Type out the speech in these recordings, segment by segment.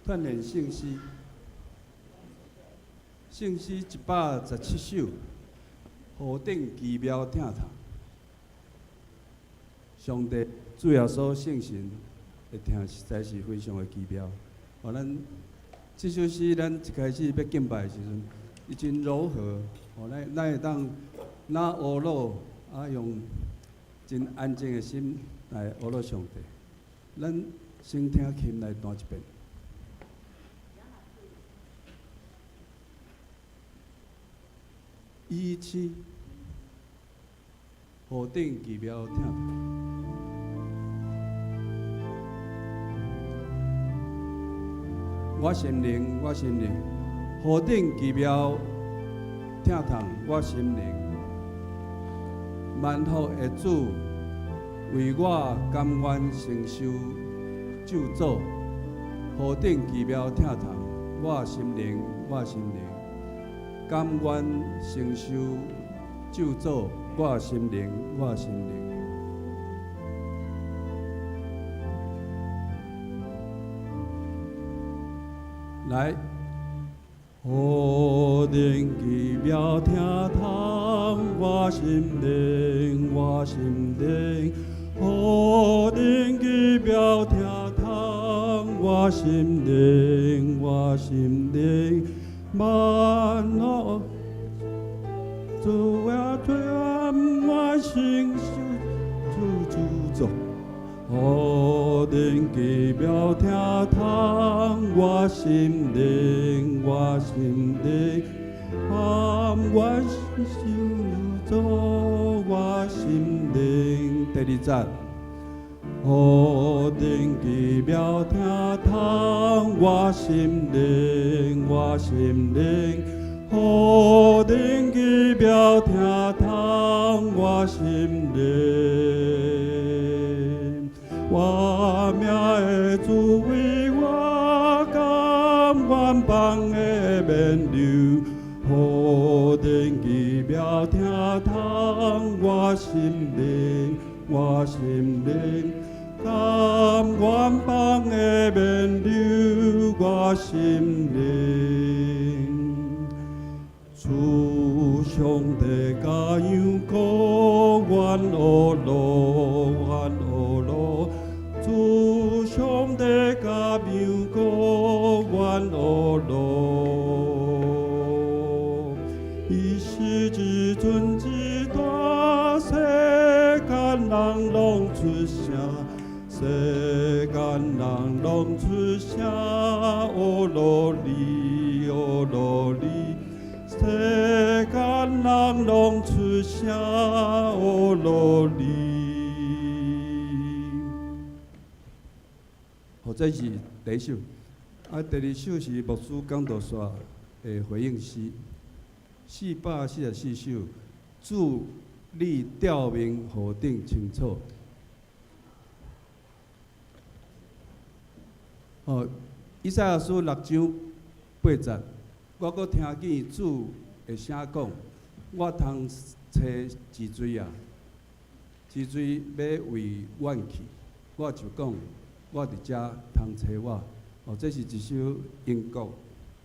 串連聖詩，聖詩117首，何等奇妙疼痛！上帝主耶穌聖神的疼實在是非常的奇妙。予咱這首詩，咱一開始欲敬拜的時陣，伊真柔和，予咱會當若呵咾啊，用真安靜的心來呵咾上帝。咱先聽琴來彈一遍。一七，何等奇妙疼痛！我心靈，我心靈，何等奇妙疼痛！我心靈，萬福的主為我甘願承受咒詛，何等奇妙疼痛！我心靈，我心靈，甘願承受咒詛，我心靈，我心靈。來，何等奇妙疼痛，我心靈，我心靈，何等奇妙疼痛，我心靈，我心靈，萬福主啊，甘願承受咒詛。何等奇妙疼痛，我心靈，我心靈，甘願承受咒詛，我心靈。第二節，何等奇妙疼痛，我心靈，我心靈，何等奇妙疼痛，我心靈。我命的主為我甘願放的免流，何等奇妙疼痛，我心靈，我心靈，甘願放的免流，我心靈。主上帝甲樣講，願呵咾，願呵咾。主上帝甲樣講，願呵咾。伊是至尊至大，世間人攏出聲，世間人攏出聲，呵咾你，呵咾你。世間人攏出聲，呵咾你。好，這是第一首。啊，第二首是牧師講道煞的回應詩，444首。主你召命何等清楚。哦，以賽亞書6章8節，我閣聽見主的聲講，我通揣治罪啊，治罪欲為遠去，我就講，我佇遮通揣我。哦，這是一首英國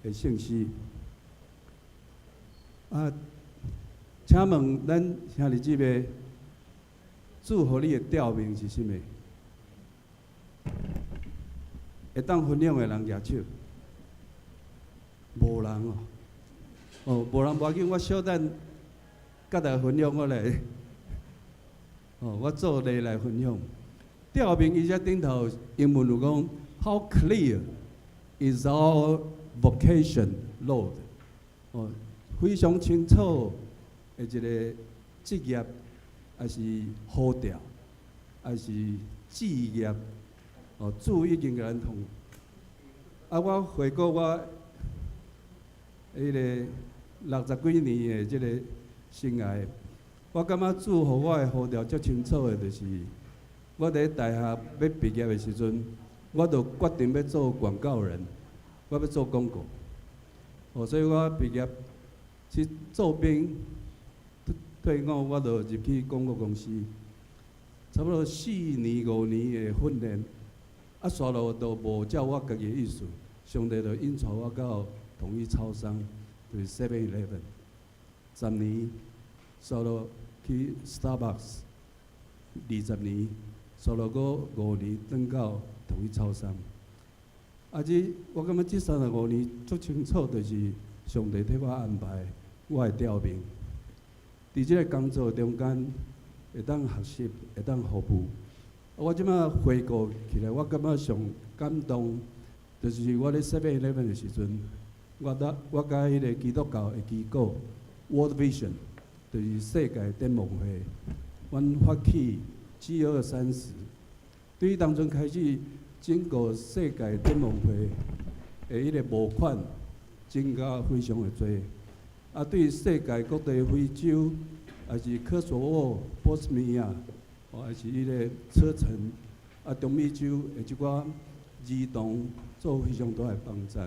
的聖詩。啊，請問咱兄弟姊妹，主予你的召命是啥物？會當分享的人舉手。無人哦。哦，無人無要緊，我小等佮大家分享我來。哦，我做例來分享。召命伊遮頂頭英文有講，How clear is our vocation, Lord？哦，非常清楚的一個職業，抑是呼召，抑是志業。哦，主已經共咱通。啊，我回顧我彼個六十幾年的這個生涯，我感覺主予我的呼召足清楚的，就是我佇大學欲畢業的時陣，我就決定欲做廣告人，我欲做廣告。哦，所以我畢業去做兵，退伍我就入去廣告公司，差不多4年5年的訓練，啊，煞落都無照我家己的意思，上帝就引帶我到統一超商，就是 Seven Eleven，十年，煞落去 Starbucks，20年，煞落閣5年，轉到統一超商。啊，這我感覺這35年足清楚，就是上帝替我安排我的調命。佇這个工作中間，會當學習，會當服務。我這擺回顧起來，我感覺上感動，就是我咧 Seven Eleven 的時陣，我佮彼个基督教的機構 World Vision，就是世界展望會，阮發起 G2030，對當陣開始，整個世界展望會的彼个募款增加非常的濟。啊，對世界各地非洲，抑是科索沃、波斯尼亞，哦，抑是彼个車臣，啊，中美洲的這寡兒童做非常大的幫助。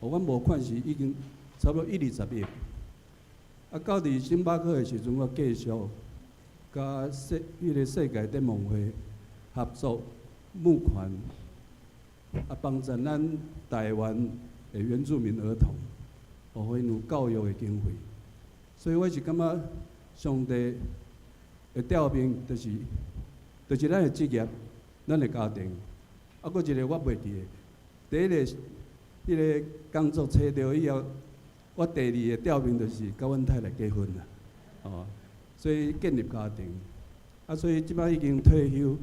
哦，阮募款是已經差不多一二十億。啊，到佇星巴克的時陣，我繼續佮彼个世界展望會合作募款，啊，幫助咱台灣的原住民兒童，予𪜶有教育的經費。所以我是感覺上帝的調命，就是咱的職業，咱的家庭。啊，閣一个我袂記的，第一个彼个工作揣著以後，我第二个調命就是佮阮太太結婚啦，哦，所以建立家庭。啊，所以這擺已經退休，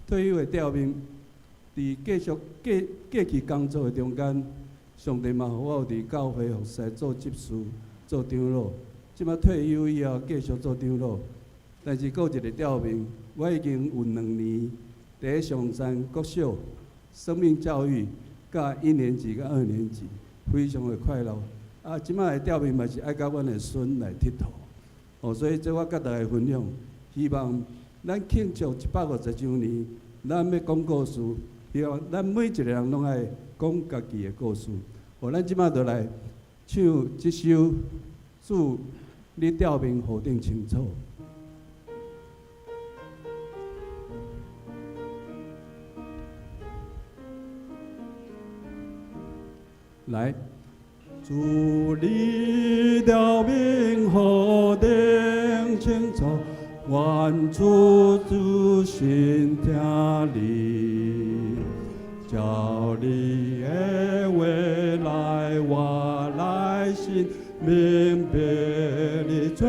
退休的調命，佇繼續過過去工作的中間，上帝嘛予我有佇教會服侍做執事、做長老。這擺退休以後繼續做長老，但是閣有一个調命，我已經有2年佇咧松山國小生命教育，教一年級佮二年級，非常的快樂。啊，這擺的調命嘛是愛佮阮的孫來𨑨迌，哦，所以這我佮大家分享，希望咱慶祝150週年，咱欲講故事，希望咱每一個人攏愛講家己的故事。哦，咱這擺就來唱這首《主你調命何等清楚》。來，主你調命何等清楚，願主仔心聽你，照你的話來活來行，明白你做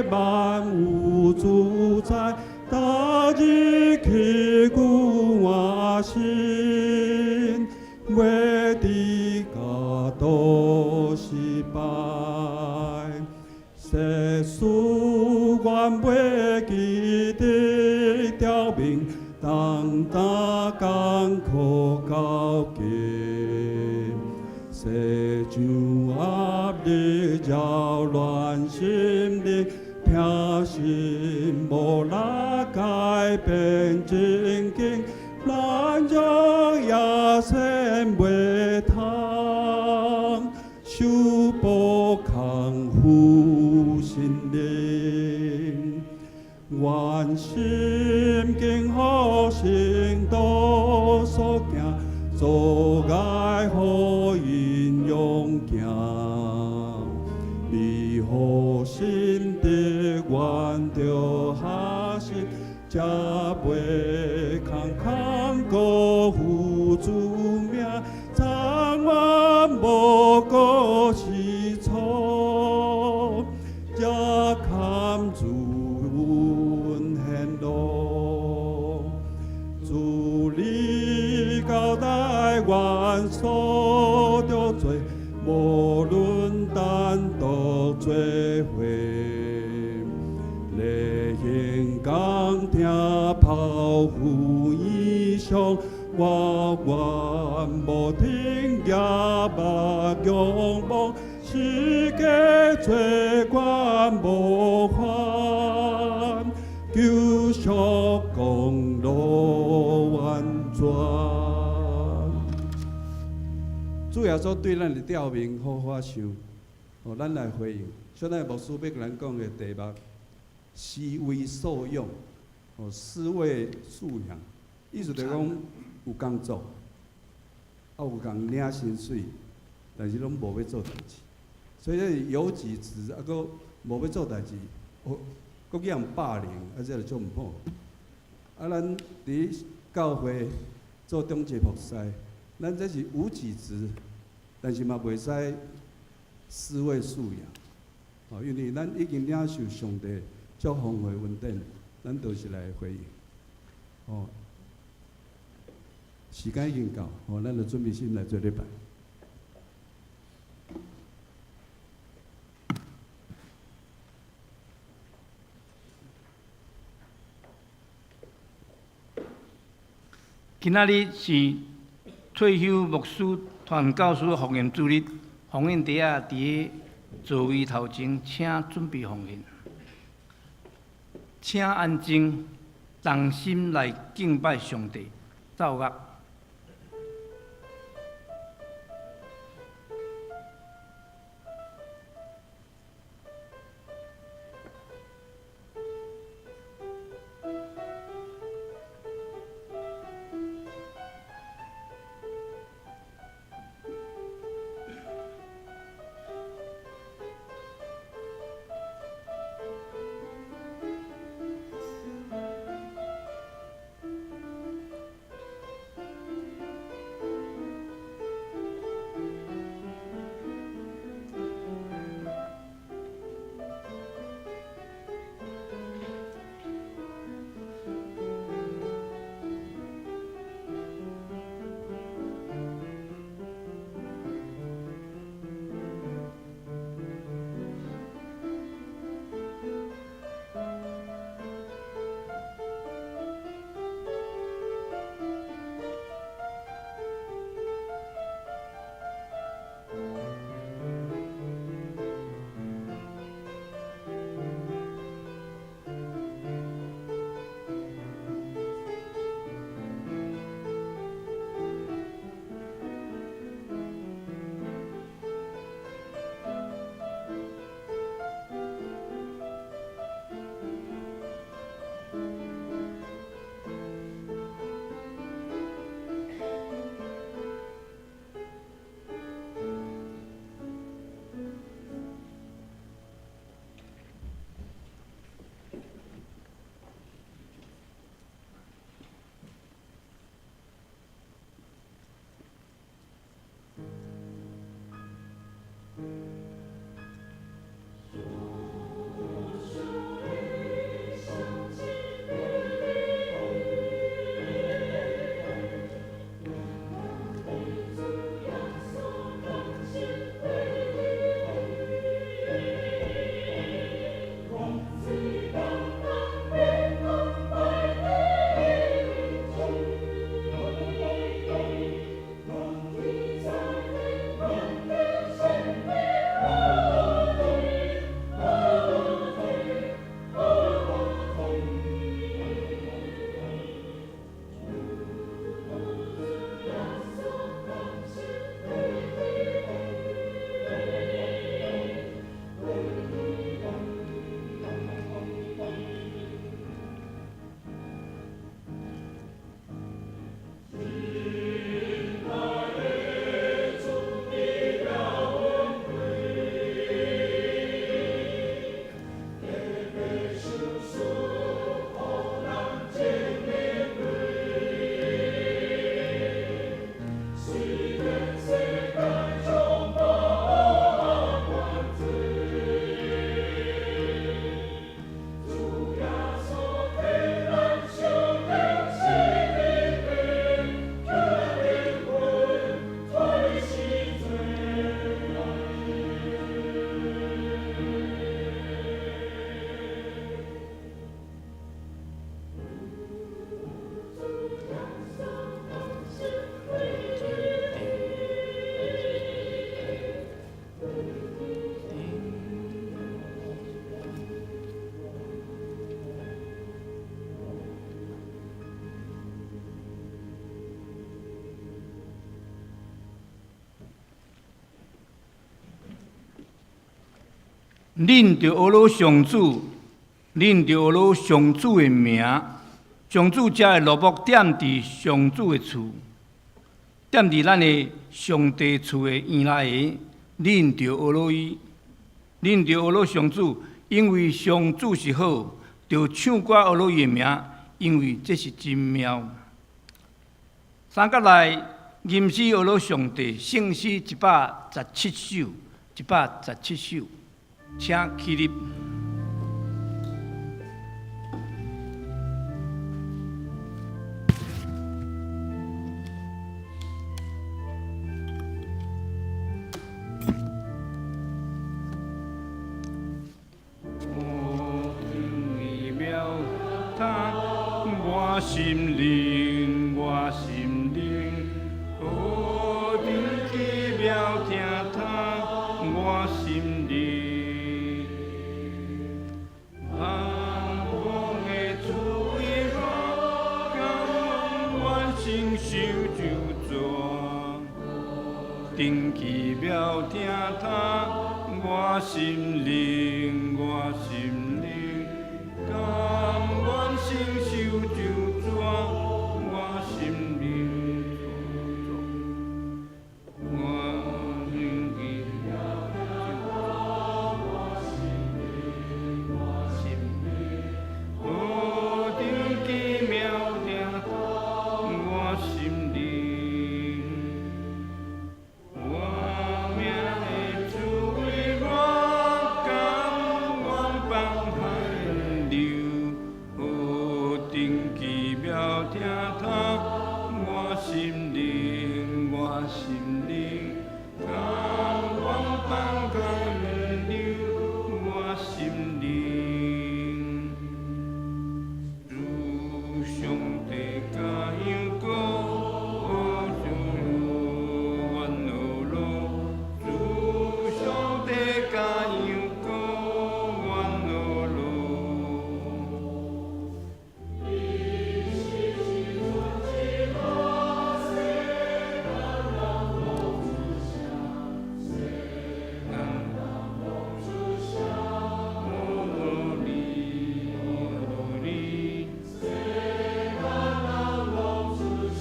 萬物主宰，逐日刻苦我心，袂得甲倒失敗。世事原袂記得調命，當擔艱苦到今，世上壓力擾亂心靈，疼心無力改變情景，咱將野生袂通，受保康復心靈，願心經予聖道所行，阻礙予𪜶勇行，美好心得願著學習，才袂空空辜負主名，長遠無過是錯，才堪主恩顯露。主你交代阮所著做，無論單獨做伙，例行工聽拋負異象，我願無停業目仰望，世界做官無還，救贖功勞完全。主耶穌對咱的調命好好想，哦，咱來回應。小等牧師欲共咱講的題目，思維素養，哦，思維素養，意思就是講有工作，有共領薪水，但是攏無欲做代誌，所以有給職，閣無欲做代誌，哦，閣去予人霸凌，這就足毋好。咱佇教會做長執服侍，咱這是無給職，但是嘛袂使屍位素養，哦，因為咱已經領受上帝足豐富的恩典，咱就是來回應。哦，時間已經到，哦，咱就準備心來做禮拜。今仔日是退休牧師傳教士奉獻主日，奉獻袋仔佇座位頭前，請準備奉獻。請安靜，同心來敬拜上帝。奏樂。恁著學老上主，恁著學老上主的名，上主才會落木踮佇上主的厝。踮佇咱的上帝厝的院內，恁著學樂伊，恁著學樂上主，因為上主是好，著唱歌學樂伊的名，因為這是真妙。三節內吟詩學樂上帝，聖詩117首，117首，請起立。我心靈，我心靈，何等奇妙疼痛，我心靈。盼望的主為我，甘願承受咒詛，等奇妙疼痛，我心靈，我心靈，甘願承受咒詛，我心靈我心靈何等奇妙疼痛，我心靈。活命的主為我，甘願放汗流，何等奇妙疼痛，我心靈，我心靈，甘願放汗流，我心靈。主上帝加油鼓，主願學樂，主上帝加油鼓，願學樂。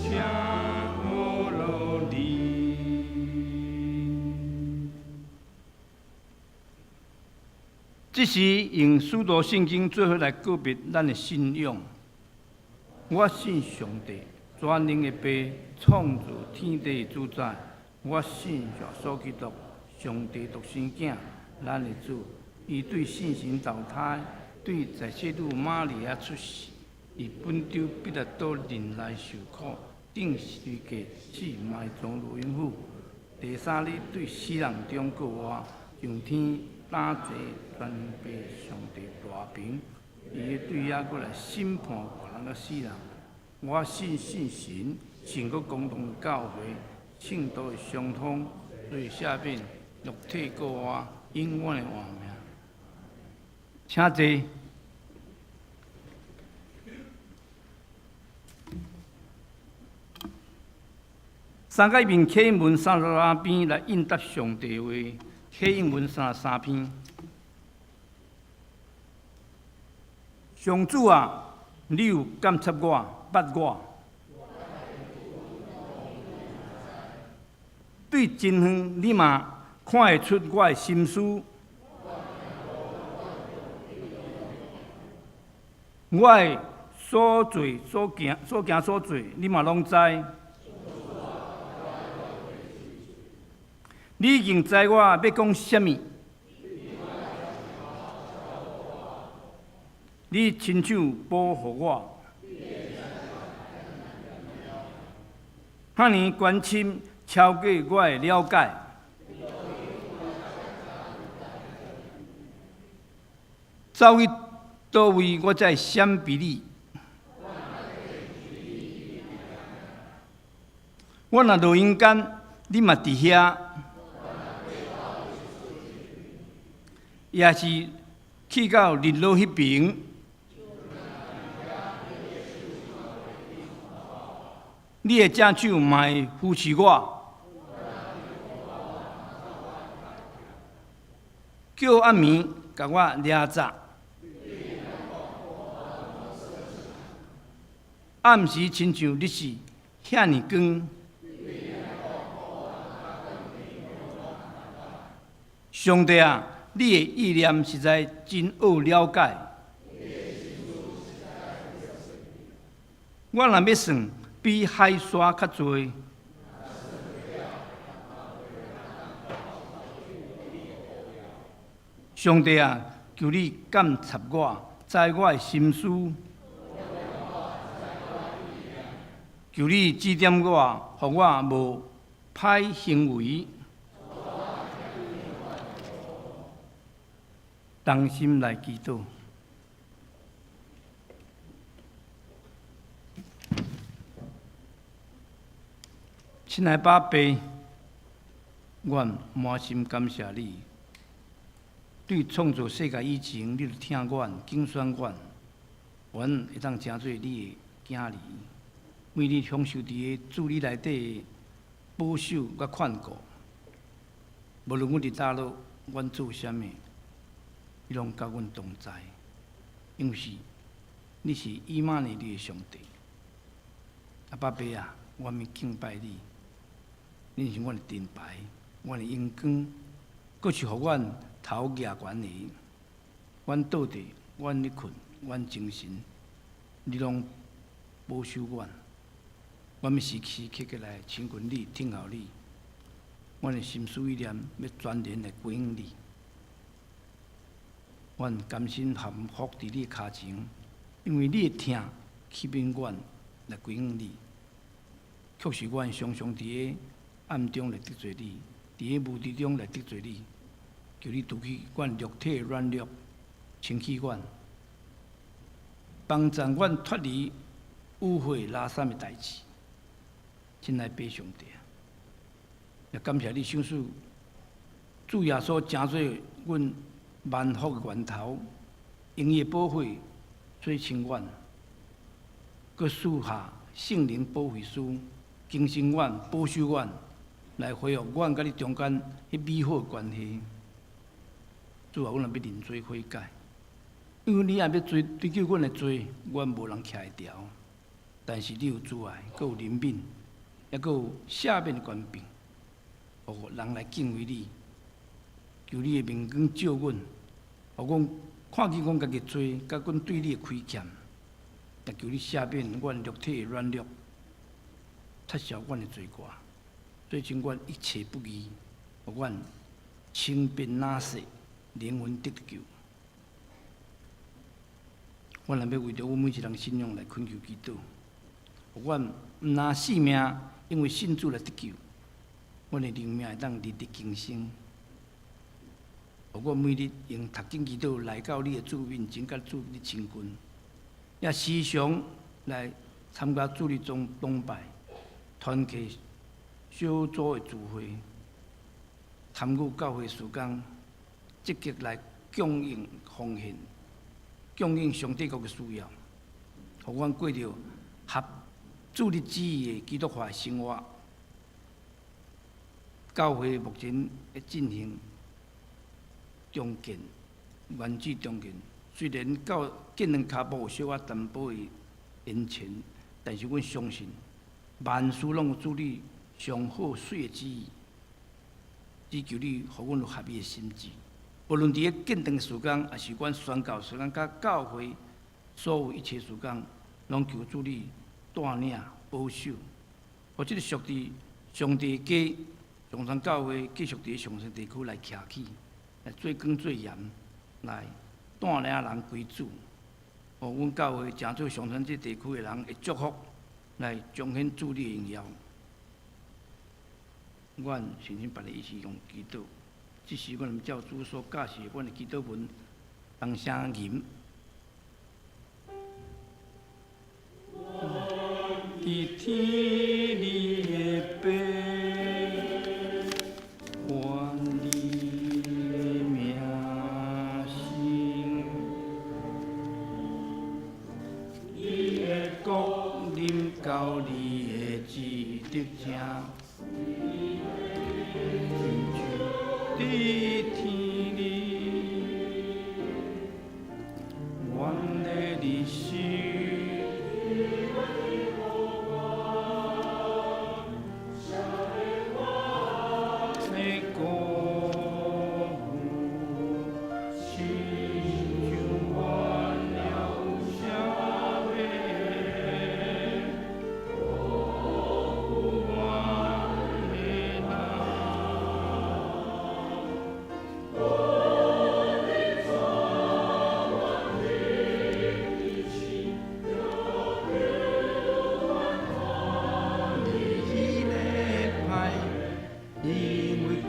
請學樂你。這時用使徒信經做伙來告別咱的信仰。我信上帝，全能的父，創造天地的主宰。我信耶穌基督，上帝獨生囝，咱的主。伊對聖神投胎，對在聖女瑪利亞出世，佇本丟彼拉多忍耐受苦，釘十字架死埋葬落陰府。第三日對死人中復活，上天擔坐權柄上帝大爿，伊會對遐閣來審判活人佮死人。我信聖神，聖國公同教會，聖徒的相通，罪赦免，肉體復活，永遠的活命。請坐。三節面啟應文33篇來應答上帝話，啟應文33篇。上主啊，你有監察我，捌我，對真遠你嘛看會出我的心思，我的所做所行所行所做，你嘛攏知。你已經知我欲講啥物，你親手保護我，遐爾關心超過我的了解。走去佗位，我才會閃避你？我若落陰間，你嘛佇遐；抑是去到日落彼爿，你的正手嘛會扶持我，叫暗暝共我掠紮，暗時親像日時遐爾光。上帝啊，你的意念實在真奧了解。我若欲算，比海沙較濟。上帝啊，求你監察我，知我的心思。求你指點我，予我無歹行為。同心來祈禱。親愛爸爸，阮滿心感謝你。對創造世界以前，你就疼阮、揀選阮，阮會當成做你的囝兒。每日享受佇个主你內底的保守佮看顧。無論阮佇佗落，阮做啥物，你攏佮阮同在，因為是你是以馬內利的上帝。阿爸爸啊，我欲敬拜你，你是阮的盾牌，阮的榮光，閣是予阮頭舉懸的。阮倒佇，阮咧睏，阮精神，你攏保守阮。阮欲時時刻刻來親近你、聽候你。阮的心思意念欲全然來歸向你。阮甘心降服佇你跤前，因為你的疼吸引阮來歸向你。確實，阮常常佇个暗中來得罪你，佇个無知中來得罪你。求你除去阮肉體的軟弱，清洗阮，幫助阮脫離污穢垃圾的代誌。親愛爸上帝，也感謝你賞賜主耶穌成做阮萬福的源頭，用伊的寶血洗清阮，閣賜下聖靈保惠師，更新阮、保守阮，來恢復阮佮你中間彼美好的關係。主啊，阮若欲認罪悔改，因為你若欲追追究阮的罪，阮無人徛會牢。但是你有慈愛，閣有憐憫，抑閣有赦免的權柄，予人來敬畏你，求你的明光照阮，予阮看見阮家己罪，佮阮對你的虧欠，也求你赦免阮肉體的軟弱，擦消阮的罪過，洗淨阮一切不義，予阮清便哪洗，靈魂得救。阮若欲為著阮每一人信仰來懇求祈禱，予阮毋但性命因為信主來得救，阮的靈命會當日日更新。予阮每日用讀經祈禱來到你的主面前，佮主你親近，也時常來參加主日崇拜、團契小組的聚會，參與教會事工，積極來供應奉獻，供應上帝國的需要，予阮過著合主你旨意的基督化的生活。教會目前咧進行重建，原址重建。雖然到建堂跤步有小可淡薄的延遲，但是阮相信萬事攏有主你上好媠的旨意。只求你予阮有合伊的心志，無論佇咧建堂的事工，抑是阮宣教事工，佮教會所有一切事工，攏求主你帶領保守，予這个屬佇上帝的家，松山教會繼續佇松山地區來徛起，來做光做鹽，來帶領人歸主。予阮教會成做松山這地區的人的祝福，來彰顯主你的榮耀。阮誠心別日一起用祈禱，這時阮照主所教示阮的祈禱文，同聲吟。佇天裡的父，願你的名聖，你的國臨到，你的旨意得成。佇天裡，阮的日時，的國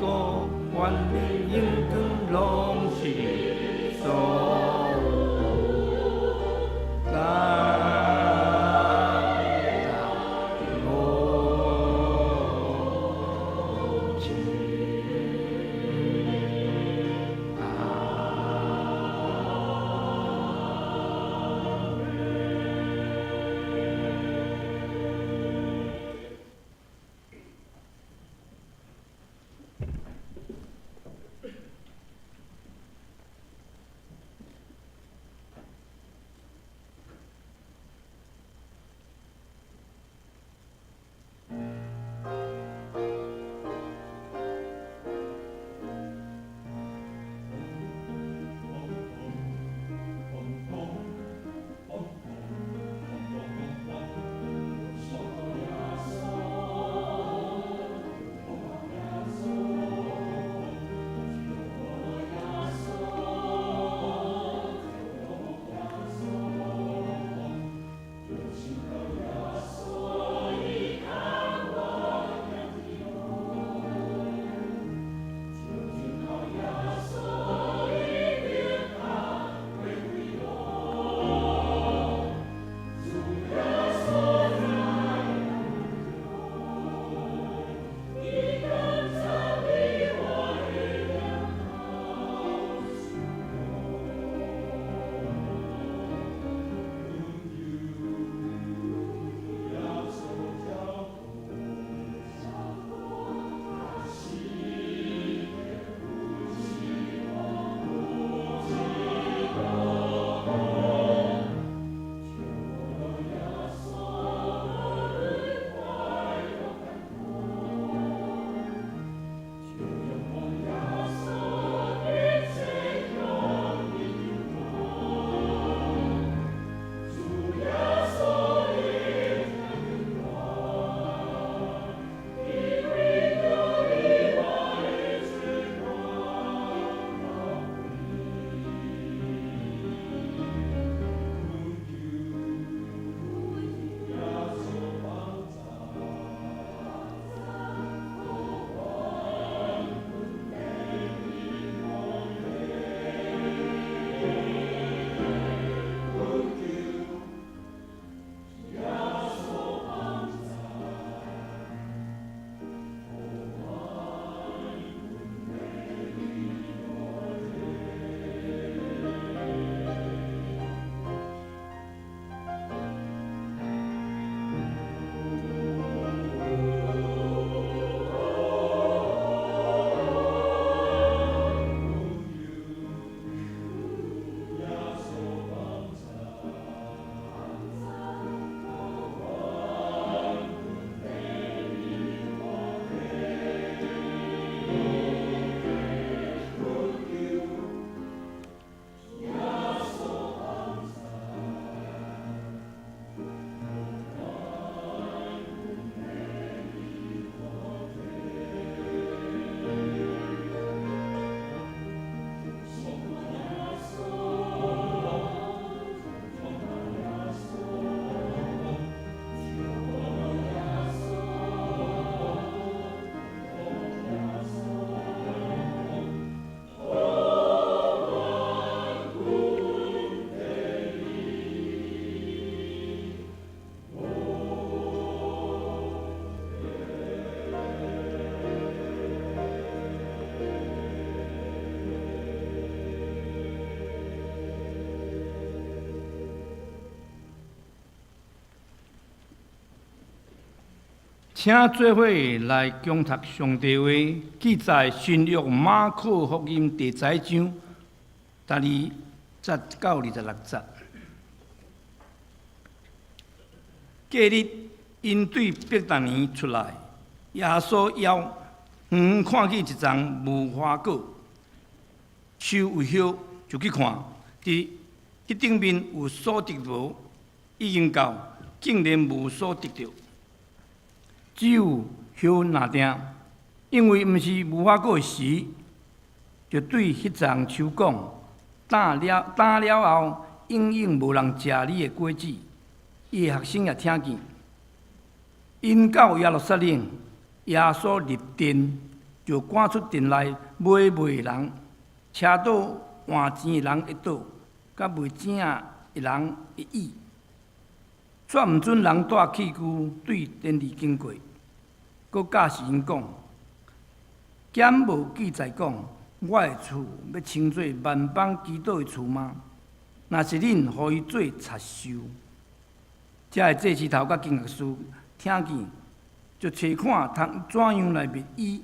孤，願你榮光攏是所有。咱無錢。請做伙來恭讀上帝話，記載新約馬可福音第十一章，十二節到26節。隔日，𪜶對伯大尼出來，耶穌枵，遠遠看見一叢無花果樹有葉，就去看，佇彼頂面有所得無？已經到，竟然無所得著。只有葉爾定，因為毋是無花果的時，就對彼叢樹講：打了後，永遠無人食你的果子。伊的學生也聽見。𪜶到耶路撒冷，耶穌入殿，就趕出陣內買賣的人，車倒換錢的人的桌，佮賣子仔的人的椅。煞毋准人帶器具對殿裡經過。閣教示𪜶講：敢無記載講，我的厝欲稱做萬邦祈禱的厝嗎？若是恁予伊做賊岫。遮的祭司頭佮經學師聽見，就揣看通怎樣來滅伊，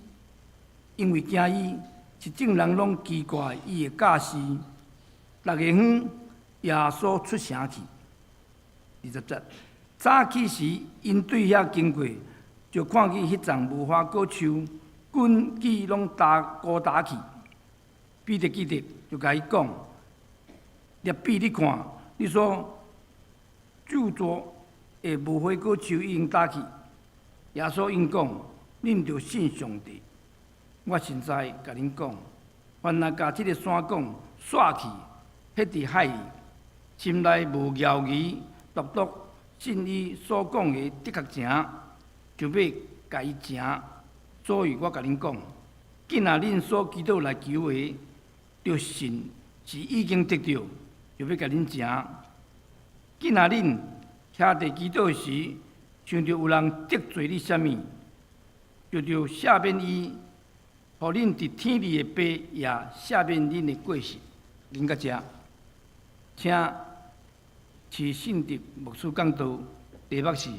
因為驚伊，是眾人攏奇怪伊的教示。六月昏，耶穌出城去。20節，早起時，𪜶對遐經過，就看見彼叢無花果樹根基攏焦枯焦去。彼得記得，就共伊講：辣彼，你看，你所咒詛的無花果樹已經焦去。耶穌應講：恁著信上帝。我實在共恁講，凡若共這个山講，徙去，彼佇海裡，心內無猶疑，獨獨信伊所講的的確成，就欲共伊成。所以我共恁講，囝若恁所祈禱來求的，著信是已經得著，就欲共恁成。囝若恁徛佇祈禱時，想著有人得罪你啥物，就著赦免伊，予恁佇天裡的爸也赦免恁的過失。恁到遮，請徐信德牧師講道，題目是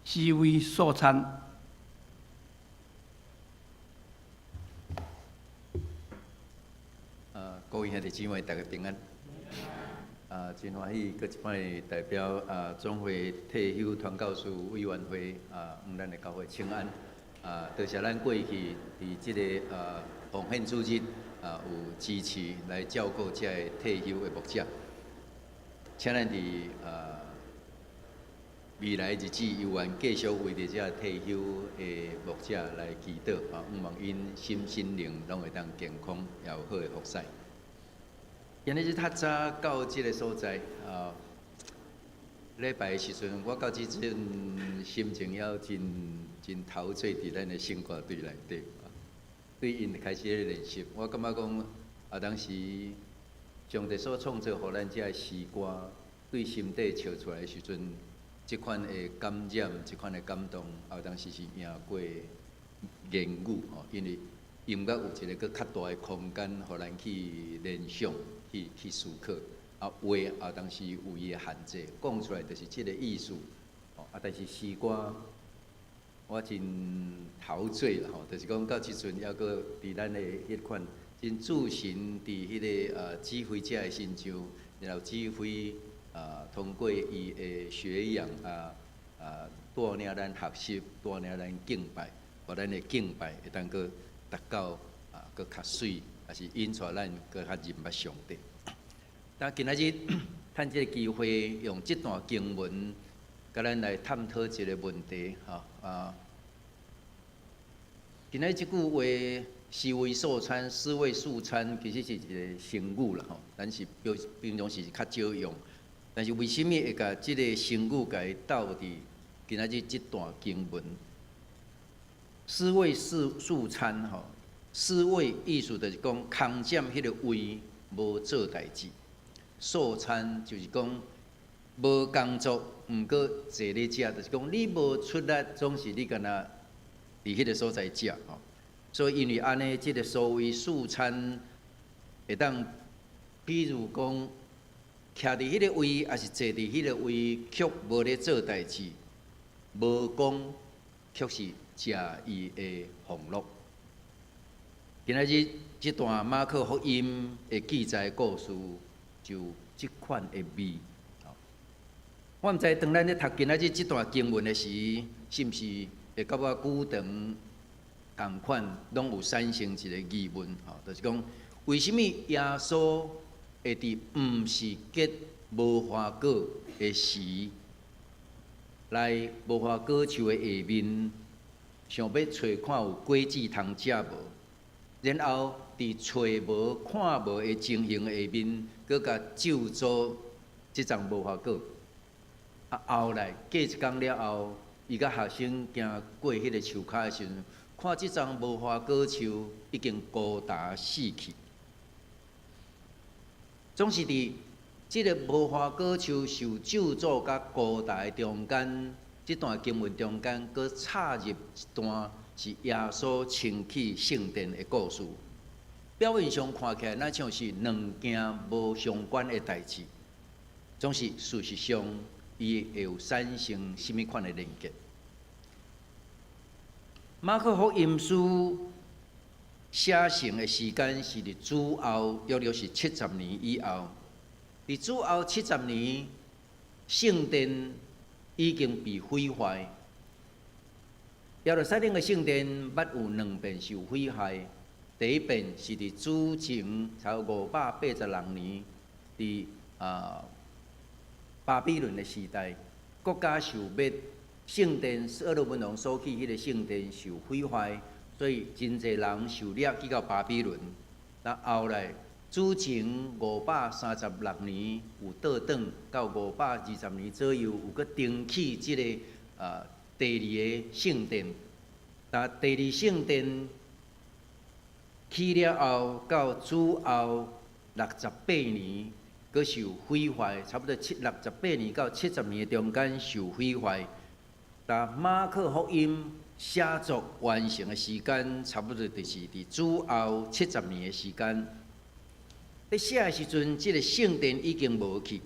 尸位素餐。各位兄弟姊妹，大家平安。真歡喜，閣一擺代表總會退休傳教士委員會向咱的教會請安。多謝咱過去佇這个奉獻主日有支持來照顧這个退休的牧者。請咱佇未來日子猶原繼續為著這退休的牧者來祈禱啊，向望𪜶身心靈攏會當健康，也有好的服侍。今日較早到這个所在啊，禮拜的時陣，我到這陣心情猶真真陶醉佇咱的聖歌隊內底啊。對𪜶開始咧練習，我感覺講啊，當時上帝所創造予咱這个詩歌，對心底唱出來的時陣，這款的感染，這款的感動，啊，當時是贏過言語吼，因為音樂有一個閣較大的空間，予咱去聯想、去思考。啊，話啊，當時有伊的限制，講出來就是這个意思。啊，但是詩歌我真陶醉啦吼，就是講到這陣猶閣佇咱的彼款真自信佇彼个指揮者的身上，然後指揮通過伊的學養帶領咱學習，帶領咱敬拜，予咱的敬拜會當閣達到閣較媠，抑是引帶咱閣較認捌上帝。但今仔日趁這个機會，用這段經文，共咱來探討一个問題，吼啊。今仔日這句話，尸位素餐，尸位素餐，其實是一个成語啦，吼。咱是平平常時是較少用，但是為啥物會共這个成語共伊鬥佇今仔日這段經文？尸位素餐，吼，尸位意思就是講空佔彼个位，無做代誌。素餐就是講無工作，毋過坐咧食，就是講你無出力，總是你敢若佇彼个所在食吼。所以因為按呢，這个所謂素餐會當，比如講，徛佇彼个位，抑是坐佇彼个位，卻無咧做代誌，無講，卻是食伊的享樂。今仔日這段馬可福音的記載故事，就這款的味。我毋知當咱咧讀今仔日這段經文的時，是毋是會感覺久長仝款，攏有產生一個疑問？吼，就是講，為啥物耶穌會佇毋是結無花果的時，來無花果樹的下面，想欲揣看有果子通食無？然後佇揣無看無的情形下面，閣共咒詛這叢無花果。啊，後來過一工了後，伊佮學生行過彼个樹跤的時陣，看這叢無花果樹已經孤單死去。總是佇這个無花果樹受咒詛佮孤單的中間，這段經文中間，閣插入一段是耶穌清起聖殿的故事。表面上看起來，若像是兩件無相關的代誌，總是事實上，伊會有產生啥物款的連結？馬可福音書寫成的時間是佇主後，約略是七十年以後。佇主後七十年，聖殿已經被毀壞。耶路撒冷的聖殿捌有兩遍受毀壞。第一遍是佇主前差不多586年，佇巴比倫的時代，國家受滅，聖殿所羅門王所起彼个聖殿受毀壞，所以真濟人受掠去到巴比倫。那後來主前536年有倒轉，到520年左右有閣重起這个第二个聖殿。但第二聖殿起了後，到主後68年，閣受毀壞，差不多68年到70年的中間受毀壞。但馬可福音寫作完成的時間，差不多就是佇主後七十年的時間。佇寫的時陣，這个聖殿已經無去，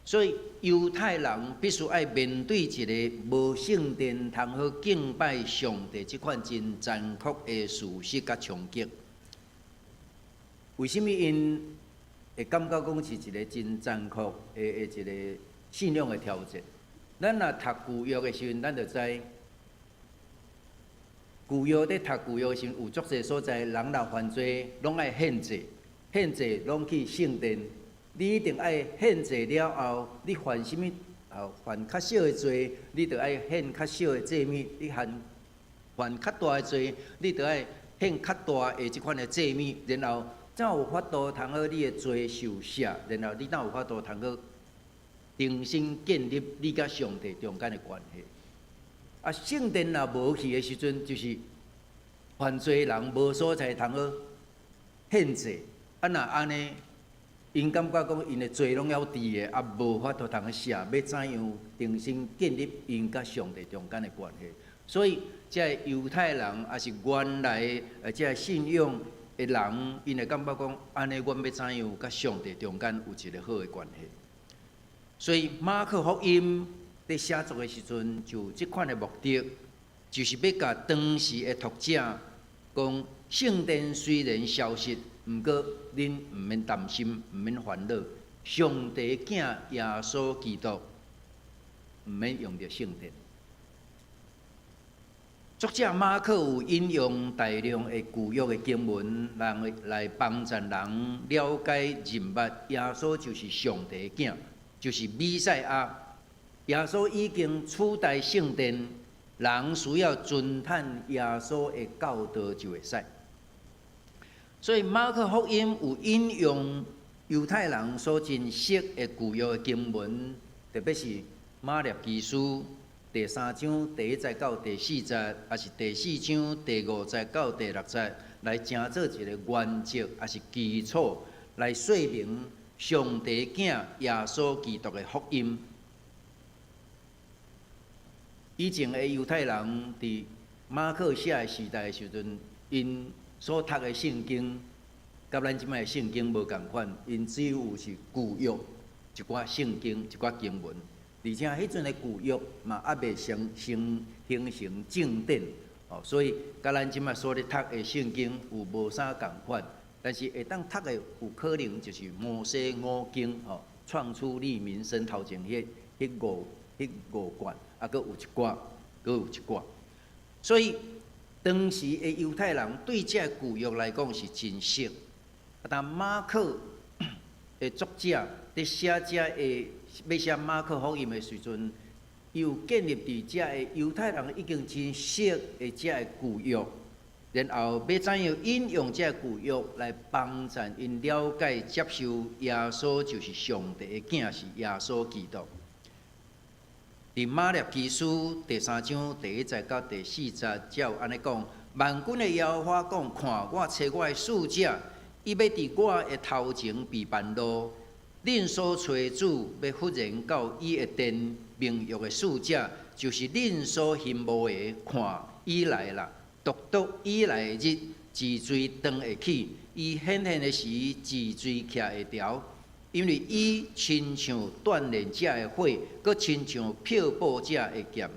所以猶太人必須愛面對一个無聖殿通好敬拜上帝這款真殘酷的事實佮衝擊。為啥物𪜶會感覺講是一个真殘酷的一个信仰的挑戰？咱若讀舊約的時陣，咱就知舊約佇讀舊約的時陣，有足濟所在，人若犯罪，攏愛獻祭，獻祭攏去聖殿。你一定愛獻祭了後，你犯啥物？犯較小的罪，你就愛獻較小的祭物；你犯較大的罪，你就愛獻較大的這款的祭物，然後才有法度通好你的罪受赦，然後你才有法度通好重新建立你佮上帝中間的關係。啊，聖殿若無去的時陣，就是犯罪人無所在通好獻祭。啊，若按呢，𪜶感覺講𪜶的罪攏猶佇的，啊，無法度通去赦，欲怎樣重新建立𪜶佮上帝中間的關係？所以，這个猶太人抑是原來這个信仰的人，𪜶會感覺講，按呢，阮欲怎樣佮上帝中間有一个好的關係？所以馬可福音佇寫作的時陣，就有這款的目的，就是欲共當時的讀者講，聖殿雖然消失，毋過恁毋免擔心，毋免煩惱，上帝的囝耶穌基督毋免用著聖殿。作者馬可有引用大量的舊約的經文，來幫助人了解認捌耶穌就是上帝的囝，就是彌賽亞。耶穌已經取代聖殿，人需要遵趁耶穌的教導就會使。所以馬可福音有引用猶太人所真熟的舊約的經文，特別是馬拉基書第三章第一節到第四節，抑是第四章第五節到第六節，來成做一个原則，抑是基礎，來說明上帝囝耶穌基督的福音。以前的猶太人佇馬可寫的時代的時陣，𪜶所讀的聖經，佮咱這擺的聖經無仝款，𪜶只有是舊約一寡聖經一寡經文。而且彼陣的舊約嘛，猶未成形成正典，哦，所以佮咱這擺所咧讀的聖經有無啥仝款，但是會當讀的有可能就是摩西五經，吼，創出利民申頭前彼五卷，啊，閣有一寡，閣有一寡，所以當時的猶太人對這舊約來講是真熟，啊，但馬可的作者佇寫這个欲寫馬可福音的時陣，伊有建立佇這个猶太人已經真熟的這个舊約，然後欲怎樣引用這个舊約來幫助𪜶了解接受耶穌就是上帝的囝，是耶穌基督。佇馬拉基書第三章第一節到第四節，才有按呢講：萬軍的耶和華講：看，我差我的使者，伊欲佇我的頭前備辦路。恁所揣的主欲忽然到伊的殿，盟約的使者，就是恁所欣慕的。看，伊來啦！獨獨伊來的日，脊椎斷會去；伊顯現的時，脊椎徛會牢。因為伊親像鍛煉者的火，閣親像漂布者的劍。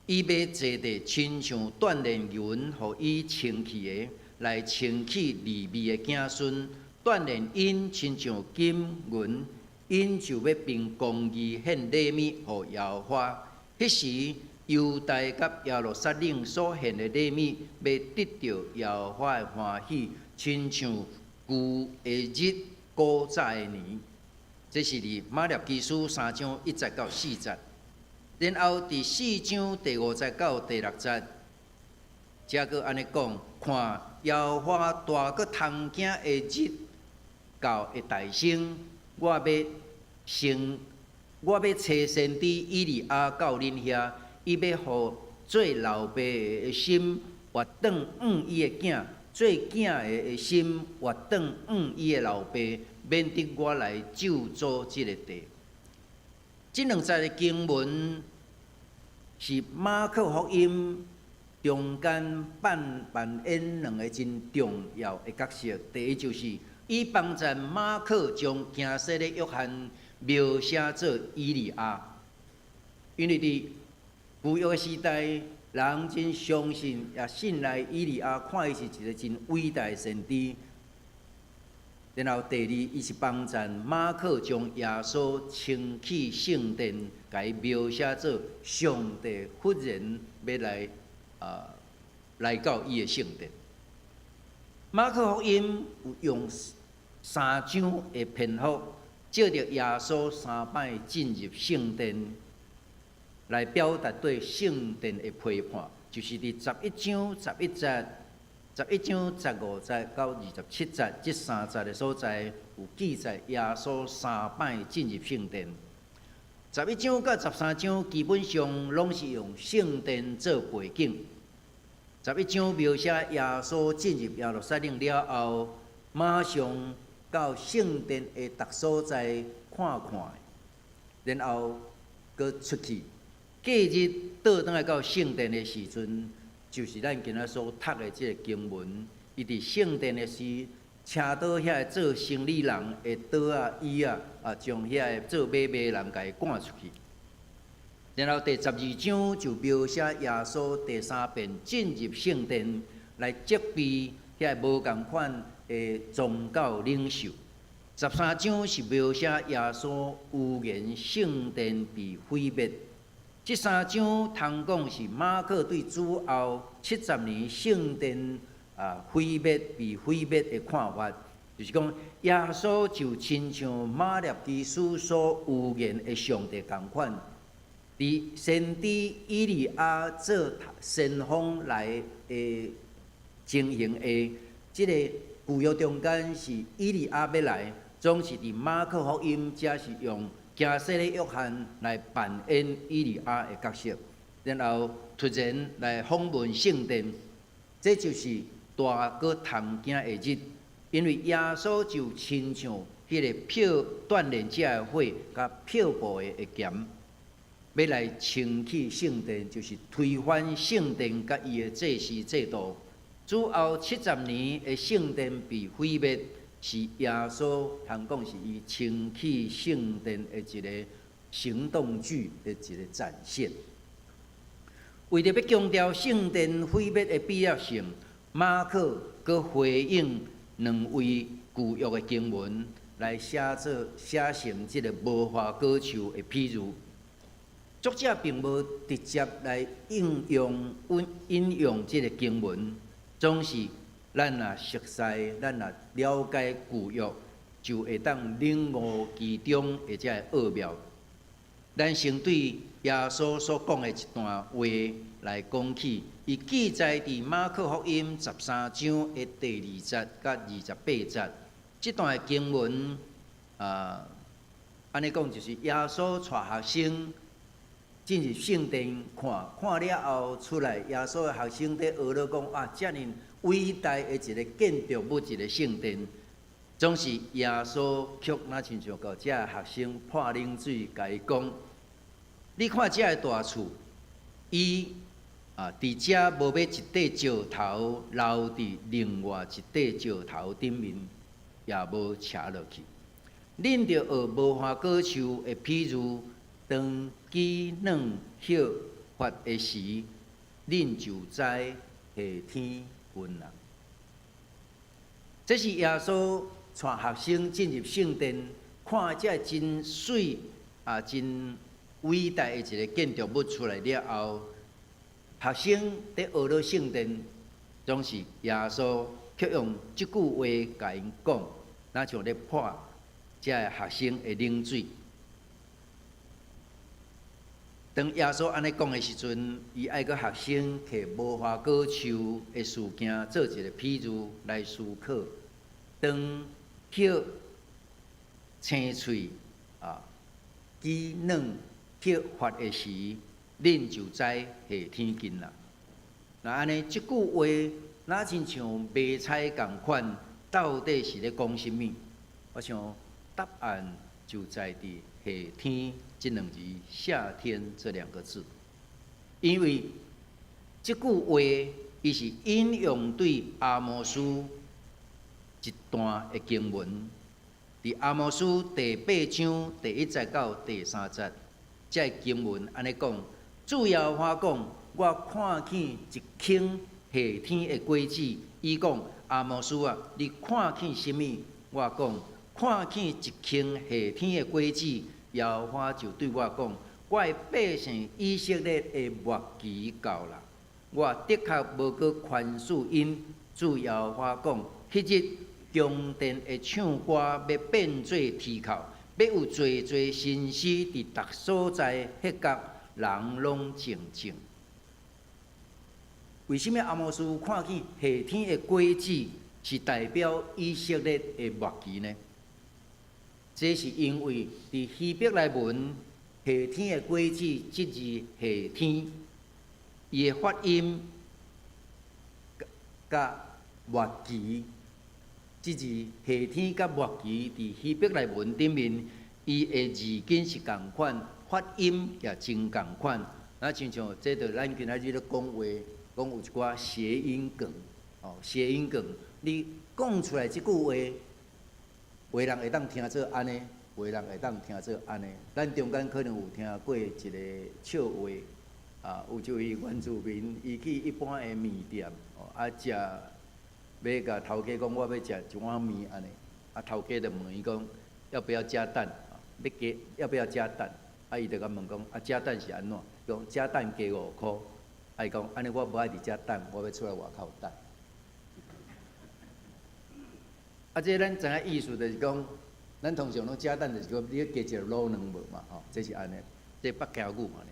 伊欲坐佇親像鍛煉銀，予伊清氣的，來清去利未的子孫，鍛煉𪜶親像金銀，𪜶就欲憑公義獻禮物予耶和華。彼時，猶大佮耶路撒冷所獻的禮物，欲得著耶和華的歡喜，親像舊的日古早的年。這是佇馬拉基書3章1節到4節，然後佇4章第5節到第6節，才閣按呢講：看，耶和華大閣通驚的日到的大生，我欲差先知以利亞到恁遐，伊欲予做老爸的心回轉向伊的囝，做囝的心回轉向伊的老爸，免得我來咒詛這个地。這兩節的經文是馬可福音中間扮演兩个真重要的角色。第一就是，伊幫贊馬可將驚洗禮約翰描寫做以利亞，因為佇舊約的時代，人真相信也信賴以利亞，看伊是一个真偉大的先知。然後第二，伊是幫贊馬可將耶穌清去聖殿，共伊描寫做上帝忽然欲來到伊的聖殿。馬可福音有用三章的篇幅，借著耶穌三擺進入聖殿，來表達對聖殿的批判，就是佇11章11節、11章15節到27節這三節的所在，有記載耶穌三擺進入聖殿。11章到13章基本上攏是用聖殿做背景。十一章描寫耶穌進入耶路撒冷了後，馬上到聖殿的逐所在看看，然後閣出去。隔日倒轉來到聖殿的時陣，就是咱今仔所讀的這个經文。伊佇聖殿的時，請倒遐个做生理人的桌仔椅仔，將遐個做買賣人共伊趕出去。然後第12章就描寫耶穌第三遍進入聖殿，來責備遐個無仝款的宗教領袖。13章是描寫耶穌預言聖殿被毀滅。這三章通講是馬可對主後70年聖殿被毀滅的看法，就是講耶穌就親像馬拉基書所預言的上帝仝款，佇先知以利亞做先鋒來的情形下，這个舊約中間是以利亞欲來，總是佇馬可福音才是用驚洗禮約翰來扮演以利亞的角色，然後突然來訪問聖殿，這就是大閣通驚的日，因為耶穌就親像彼个漂鍛煉者的火，佮漂布的劍，欲來清去聖殿，就是推翻聖殿佮伊的祭司制度。主後七十年的聖殿被毀滅，是耶穌通講是伊清去聖殿的一个行動劇的一个展現。為著欲強調聖殿毀滅的必要性，馬可閣回應兩位舊約的經文，來寫成這个無花果樹的比喻。作者並無直接來引用這个經文，總是咱若熟悉，咱若了解舊約，就會當領悟其中的這个奧妙。咱先對耶穌所講的一段話來講起，伊記載佇馬可福音13章的第2節到28節。這段經文，按呢講就是耶穌帶學生進入聖殿看，看了後出來，耶穌的學生佇學咧講啊，遮爾偉大的一个建築物，一个聖殿，總是耶穌卻若親像共遮學生潑冷水，共伊講：你看遮个大厝，伊啊，佇遮無欲一塊石頭留佇另外一塊石頭頂面，也無拆落去。恁著學無花果樹的譬喻，當枝嫩葉發的時，恁就知夏天近啦。這是耶穌帶學生進入聖殿，看這真媠啊，真偉大的一个建築物出來了後，學生佇學咧聖殿，總是耶穌卻用這句話共𪜶講，若像咧潑這个學生的冷水。當耶穌按呢講的時陣，伊愛閣學生提無花果樹的事件做一个譬喻來思考。當葉青翠啊，枝嫩葉發的時，恁就知夏天近啦。若按呢，這句話，若親像迷彩仝款，到底是咧講啥物？我想答案就在佇夏天這兩字，夏天這兩個字。因為這句話，伊是引用對阿摩司一段的經文，佇阿摩司第八章第一節到第三節，這个經文按呢講：主耶和華講，我看見一坑夏天的果子。伊講，阿摩司啊，你看見啥物？我講，看見一坑夏天的果子。耶和華就對我講，我的百姓以色列的末期到啦，我的確無閣寬恕𪜶。主耶和華講，彼日宮殿的唱歌欲變做啼哭，欲有濟濟先知佇逐所在彼角，人攏靜靜。為啥物阿摩司看見夏天的果子是代表以色列的末期呢？這是因為佇希伯來文，夏天的果子這字夏天，伊的發音佮末期，這字夏天佮末期佇希伯來文頂面，伊的字根是仝款，發音也真仝款。若親像這就咱今仔日咧講話，講有一寡諧音梗，哦，諧音梗，你講出來這句話，有的人會當聽做按呢，有的人會當聽做按呢。咱中間可能有聽過一个笑話，啊，有一位原住民，伊去一般的麵店，哦，啊，食，欲共頭家講，我欲食一碗麵按呢，啊，頭家就問伊講，要不要加蛋？欲加要不要加蛋？啊，伊就共問講，啊，加蛋是按怎？講加蛋加五箍。啊，伊講按呢我無愛佇遮等，我欲出來外口等。啊，這咱知影意思就是講，咱通常攏加蛋就是講你欲加一个滷卵無嘛，吼，這是按呢，這北僑語嘛呢。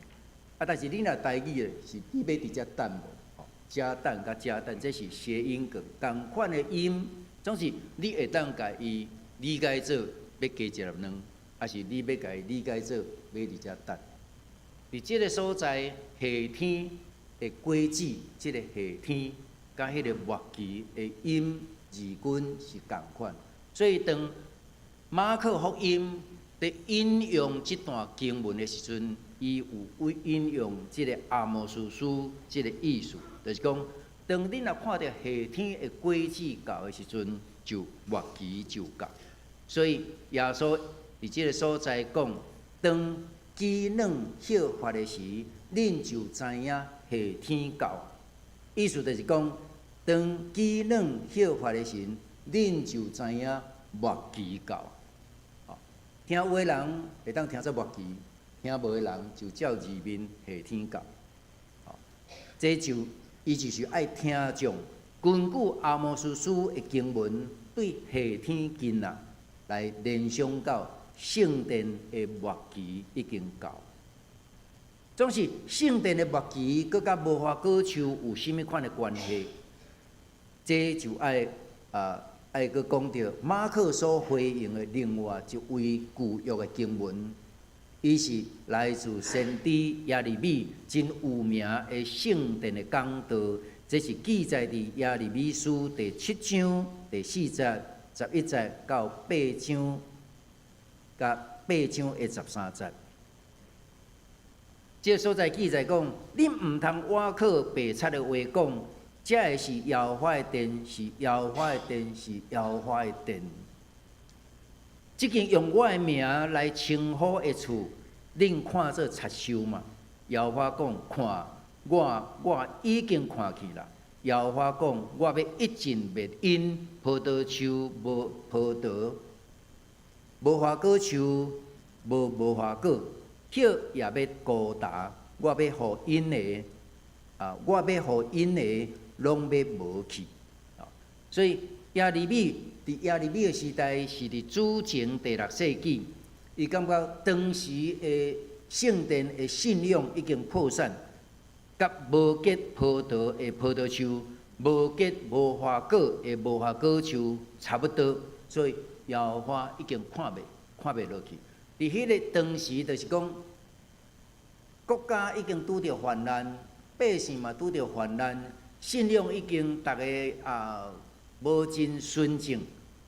啊，但是你若台語的是你欲佇遮等無？吼，加蛋佮加蛋，這是諧音梗，仝款的音，總是你會當共伊理解做欲加一粒卵，抑是你欲共伊理解做欲佇遮等。佇這个所在，夏天的果子，這个夏天佮彼个末期的音字根是仝款，所以當馬可福音佇引用這段經文的時陣，伊有引用這个阿摩司書這个意思，就是講，當恁若看著夏天的果子到的時陣，就末期就到。所以耶穌佇這个所在講，當枝嫩葉發的時，恁就知影夏天到。意思就是講，當枝嫩葉發的時，恁就知影末期到。聽有的人會當聽做末期，聽無的人就照字面夏天到。這就伊就是愛聽眾根據阿摩司書的經文，對夏天近啦來聯想到聖殿的末期已經到。總是聖殿的末期，閣佮無花果樹有啥物款的關係？這就愛啊愛閣講著馬可所回應的另外一位舊約的經文，伊是來自先知耶利米真有名的聖殿的講道，這是記載佇耶利米書第七章第四節、11節到八章，佮八章的13節。這个所在記載講，恁毋通倚靠白賊的話講，這个是耶和華的殿，是耶和華的殿，是耶和華的殿。這間用我的名來稱呼的厝，恁看做賊收嗎？耶和華講，看，我已經看見啦。耶和華講，我欲一盡滅𪜶，葡萄樹無葡萄，無花果樹無無花果，葉也欲枯焦。我欲予𪜶的攏欲無去。所以耶利米佇耶利米的時代是佇主前第六世紀，伊感覺當時的聖殿的信仰已經破散，佮無結葡萄的葡萄樹，無結無花果的無花果樹差不多，所以耶和華已經看袂落去。佇彼个當時，就是講國家已經拄著患難，百姓嘛拄著患難，信仰已經逐个啊無真純正。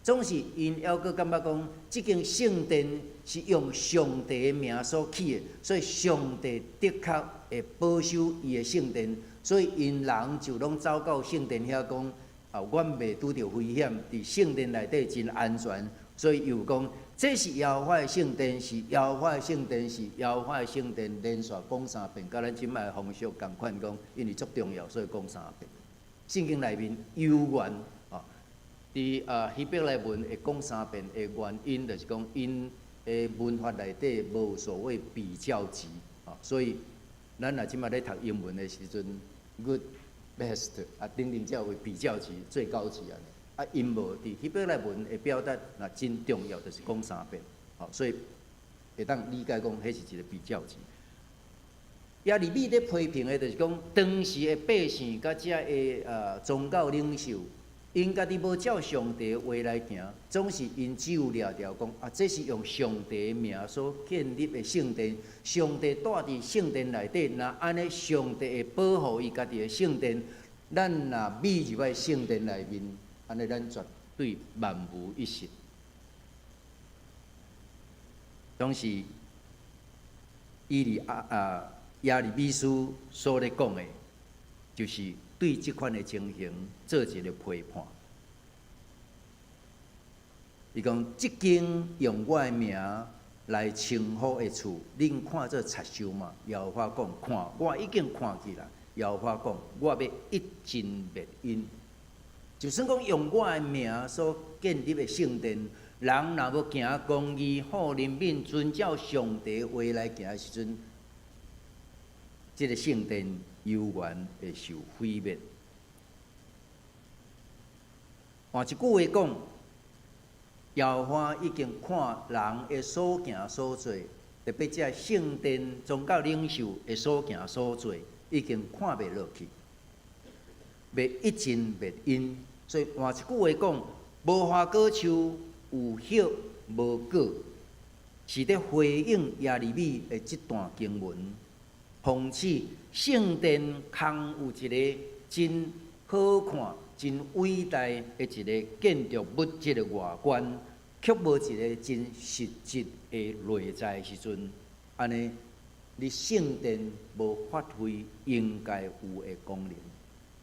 總是𪜶猶閣感覺講，這間聖殿是用上帝的名所起的，所以上帝的確會保守伊的聖殿，所以𪜶人就攏走到聖殿遐講，啊，阮袂拄著危險，佇聖殿內底真安全，所以又講，這是耶和華的聖殿，是耶和華的聖殿，是耶和華的聖殿，連續講三遍，佮咱這擺的風俗仝款講，因為足重要，所以講三遍。聖經內面猶原啊，佇啊希伯來文會講三遍的原因，就是講𪜶的文法內底無所謂比較級啊，所以咱若這擺咧讀英文的時陣，good、best 啊等等，才有比較級、最高級按呢。啊，𪜶無佇希伯來文的表達，若真重要，就是講三遍，吼，所以會當理解講，彼是一個比較級。耶利米咧批評的，就是講當時的百姓佮這个宗教領袖，𪜶家己無照上帝的話來行，總是𪜶只有掠著講啊，這是用上帝的名所建立的聖殿，上帝住佇聖殿內底，若按呢，上帝會保護伊家己的聖殿，咱若覕入去聖殿內面，按呢咱絕對萬無一失。總是以利亞啊耶利米書所咧講的，就是對這款的情形做一個批判。伊講：這間用我的名來稱呼的厝，恁看做賊收嗎？耶和華講：看，我已經看見啦。耶和華講：我欲一盡滅𪜶。就算講用我的名所建立的聖殿，人若欲行公義、好憐憫、遵照上帝話來行的時陣，這个聖殿猶原會受毀滅。換一句話講，耶和華已經看人的所行所做，特別這聖殿宗教領袖的所行所做，已經看袂落去，欲一盡滅𪜶。所以換一句話講，無花果樹有葉無果，是咧回應耶利米的這段經文，諷刺聖殿空有一个真好看、真偉大的一个建築物，這个外觀，卻無一个真實質的內在時陣，按呢，你聖殿無發揮應該有的功能，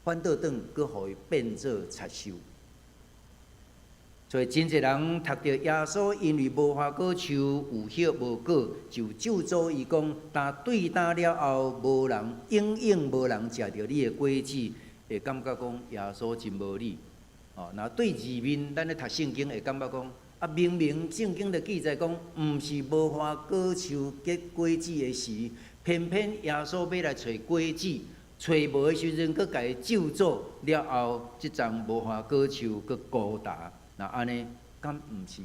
反倒轉閣予伊變做賊收。所以真濟人讀著耶穌因為無花果樹有葉無果，就咒詛伊講：但對今了後，無人永遠無人食著你的果子，會感覺講耶穌真無理。哦，若對字面，咱咧讀聖經會感覺講，啊，明明聖經就記載講，毋是無花果樹結果子的時，偏偏耶穌欲來揣果子，揣無的時陣，閣共伊咒詛了後，這叢無花果樹閣枯焦。若按呢，敢毋是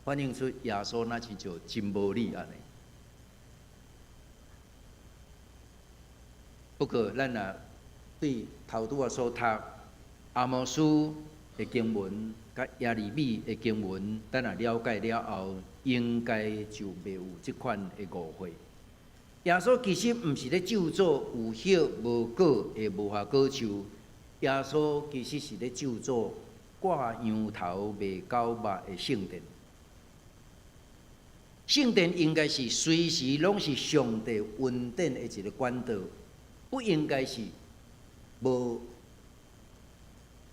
反映出耶穌若親像真無理按呢？不過，咱若對頭拄仔所讀阿摩司的經文，佮耶利米的經文，咱若了解了後，應該就袂有這款的誤會。耶穌其實毋是咧咒詛有葉無果的無花果樹，耶穌其實是咧咒詛掛羊頭賣狗肉的聖殿。聖殿應該是隨時攏是上帝恩典的一個管道，不應該是無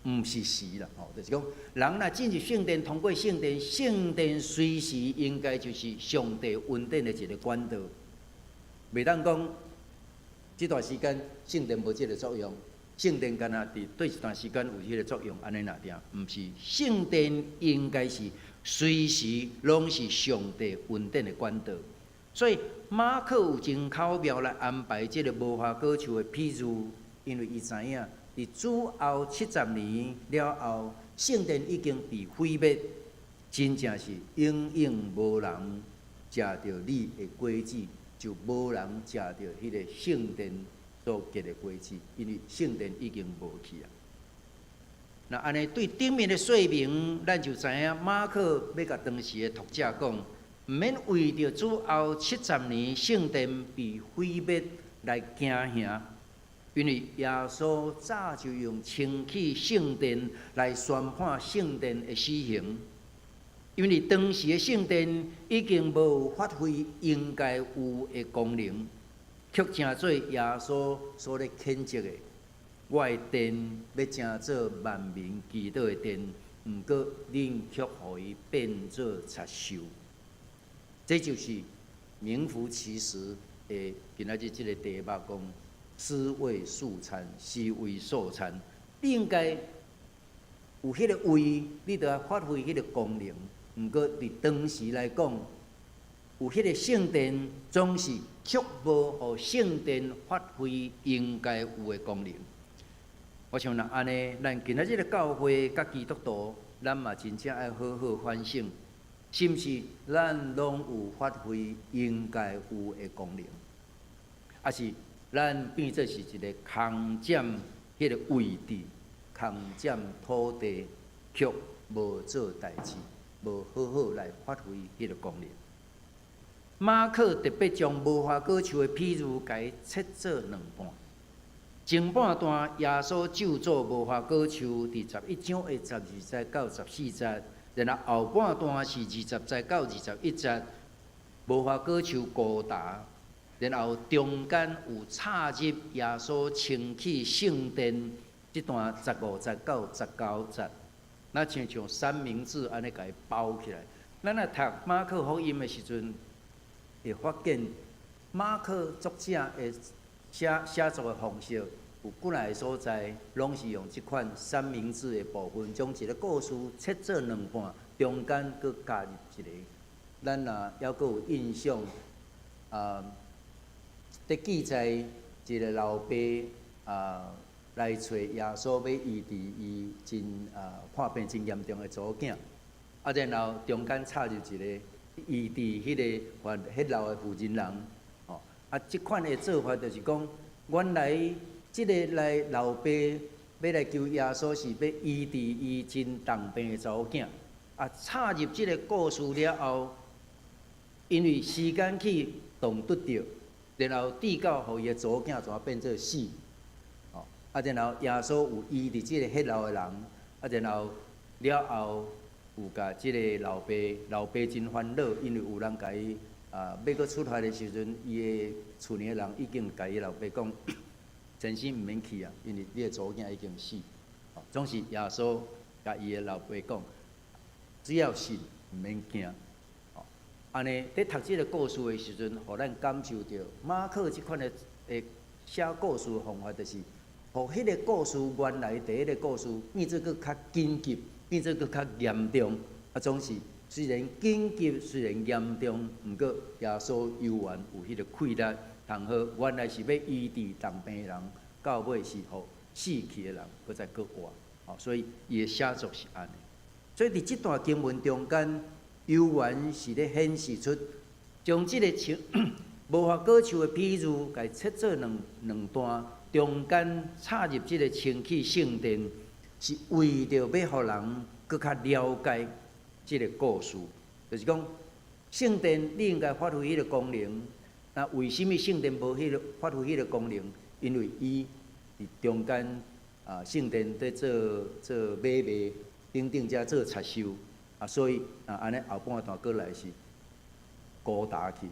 毋是時啦。吼，就是講，人若進入聖殿，通過聖殿，聖殿隨時應該就是上帝恩典的一個管道。袂當講這段時間聖殿無這個作用，聖殿干焦佇對一段時間有彼個作用，按呢爾定，毋是，聖殿應該是隨時攏是上帝恩典的管道。所以馬可有真巧妙來安排這個無花果樹的譬喻，因為伊知影佇主後70年了後，聖殿已經被毀滅，真正是永遠無人食著你的果子。就無人食著彼個聖殿所結的果子，因為聖殿已經無去啊。那按呢對頂面的說明，咱就知影馬可欲共當時的讀者講，毋免為著主後七十年聖殿被毀滅來驚嚇，因為耶穌早就用清去聖殿來宣判聖殿的死刑。因為當時的聖殿已經無發揮應該有的功能，卻成做耶穌所咧譴責的。我的殿欲成做萬民祈禱的殿，毋過恁卻予伊變做賊獸。這就是名副其實的今仔日這個題目講：尸位素餐，屍位素餐，你應該有彼個位，你著愛發揮彼個功能。毋過佇當時來講，有彼個聖殿，總是卻無予聖殿發揮應該有的功能。我想若按呢，咱今仔日的教會佮基督徒，咱嘛真正愛好好反省，是毋是咱攏有發揮應該有的功能，抑是咱變做是一個空佔彼個位置、空佔土地，卻無做代誌，無好好來發揮彼個功能。馬可特別將無花果樹的譬喻，共伊切做兩半。前半段耶穌咒詛無花果樹，佇11章的12節到14節，然後後半段是20節到21節，無花果樹高焦，然後中間有插入耶穌清去聖殿這段15節到19節。那親像三明治按呢共伊包起來。咱若讀馬可福音的時陣，會發現馬可作者的寫寫作的方式，有幾若个所在，攏是用這款三明治的部分，將一個故事切做兩半，中間閣加入一個。咱若猶閣有印象，啊，佇記載一個老爸啊，來揣耶穌欲醫治伊真啊破病真嚴重的查某囝，啊，然後中間插入一個醫治彼個患血漏的婦人人，吼，啊，這款的做法就是講，原來這个來老爸欲來求耶穌是欲醫治伊真重病的查某囝，啊，插入這個故事了後，因為時間去動拄著，然後至到予伊的查某囝怎變做死。啊，然後耶穌有醫治這個血漏的人，啊，然後了後有共這个老爸，老爸真煩惱，因為有人共伊啊，欲閣出發的時陣，伊的厝裡的人已經共伊老爸講，先生毋免去啊，因為你的查某囝已經死。總是耶穌共伊的老爸講，只要信，毋免驚。按呢，佇讀這個故事的時陣，予咱感受著馬可這款的的寫故事的方法，就是。予彼个故事原來第一个故事變做閣較緊急，變做閣較嚴重。啊，總是雖然緊急，雖然嚴重，毋過耶穌猶原有彼个氣力，通好原來是欲醫治重病的人，到尾是予死去的人，閣再閣活。哦，所以伊的寫作是按呢。所以佇這段經文中間，猶原是咧顯示出將這个樹無花果樹的比喻，共伊切做兩兩段。中間插入這个清去聖殿，是為著欲予人閣較了解這个故事，就是講聖殿你應該發揮彼个功能。那為啥物聖殿無彼个發揮彼个功能？因為伊佇中間啊，聖殿佇做做買賣等等，遮做插收啊，所以啊，按呢後半段過來是孤單去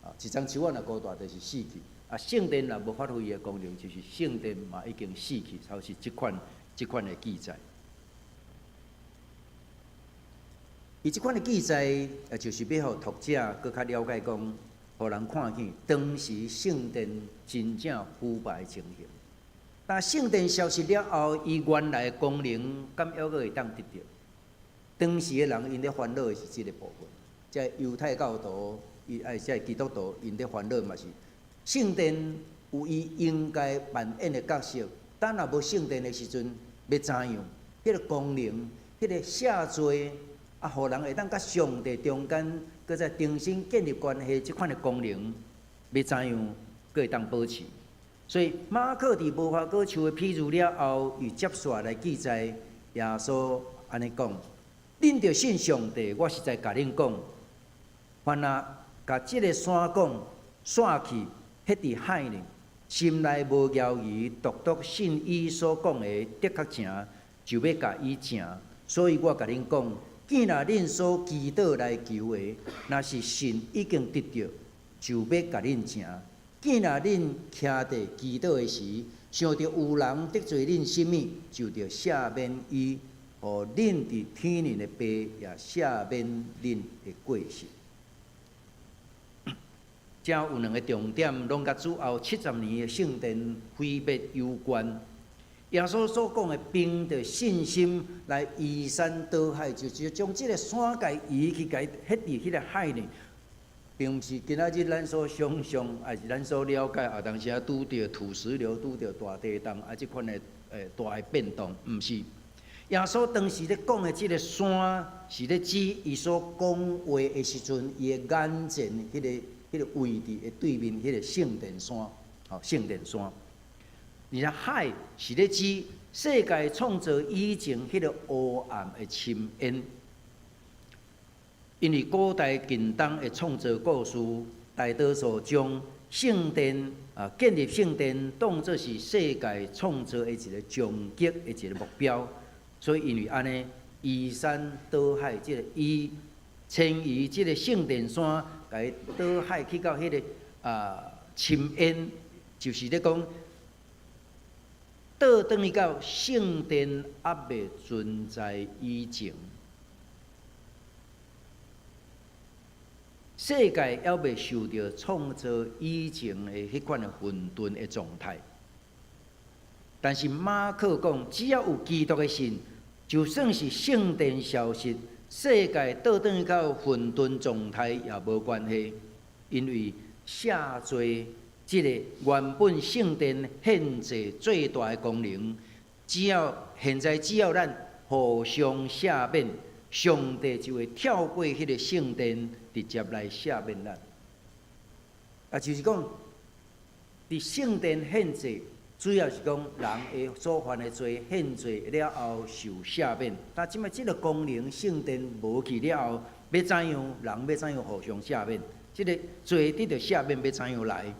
啊，一欉樹仔若孤單就是死去啊。聖殿若無發揮伊的功能，就是聖殿嘛已經死去，才是這款的記載。伊這款的記載，也就是欲予讀者閣較了解講，予人看見當時聖殿真正腐敗的情形。但聖殿消失了後，伊原來的功能敢猶閣會當得著？當時的人𪜶咧煩惱的是這个部分，這猶太教徒，伊愛這基督徒，𪜶咧煩惱嘛是聖殿有伊應該扮演的角色。當若無聖殿的時陣，欲怎樣？彼个功能，彼个赦罪，啊，予人會當佮上帝中間，閣再重新建立關係，這款的功能，欲怎樣閣會當保持？所以馬可佇無花果樹的譬喻了後，伊接續來記載耶穌按呢講：恁著信上帝，我實在共恁講，凡若共這个山講，散去，彼佇海裡，心內無猶豫，獨獨信伊所講的的確成，就欲共伊成。所以我共恁講，見若恁所祈禱來求的，若是信已經得著，就欲共恁成。見若恁徛佇祈禱的時，想著有人得罪恁啥物，就著赦免伊，予恁佇天頂的爸也赦免恁的過失。遮有兩个重點，攏佮主後70年的聖殿毀滅有關。耶穌所講的憑著信心來移山倒海，就是將這个山共移去，共伊彼佇彼个海裡。並毋是今仔日咱所想象，抑是咱所了解，啊，當時啊拄著土石流，拄著大地動，啊，這款的大的變動，毋是。耶穌當時咧講的這个山，是咧指伊所講話的時陣，伊的眼前彼个位置的對面，彼个聖殿山，吼，聖殿山。而且海是咧指世界創造以前彼个黑暗的深淵。因為古代近東的創造故事，大多數將聖殿啊建立聖殿當做是世界創造的一个終極的一个目標，所以因為按呢移山倒海，這个移遷移這个聖殿山，共伊倒海去到彼个深淵，就是咧講倒轉去到聖殿猶未存在以前。世界猶未受著創造以前的彼款的混沌的狀態，但是馬可講，只要有基督的信，就算是聖殿消失，世界倒轉去到混沌狀態也無關係，因為赦罪這个原本聖殿獻祭最大的功能，只要現在只要咱互相赦免，上帝就會跳過彼個聖殿，直接來赦免咱。啊，就是講，佇聖殿獻祭，主要是講人的所犯的罪獻祭了後受赦免。但這擺這个功能聖殿無去了後，欲怎樣？人欲怎樣互相赦免？這个罪得著赦免欲怎樣來？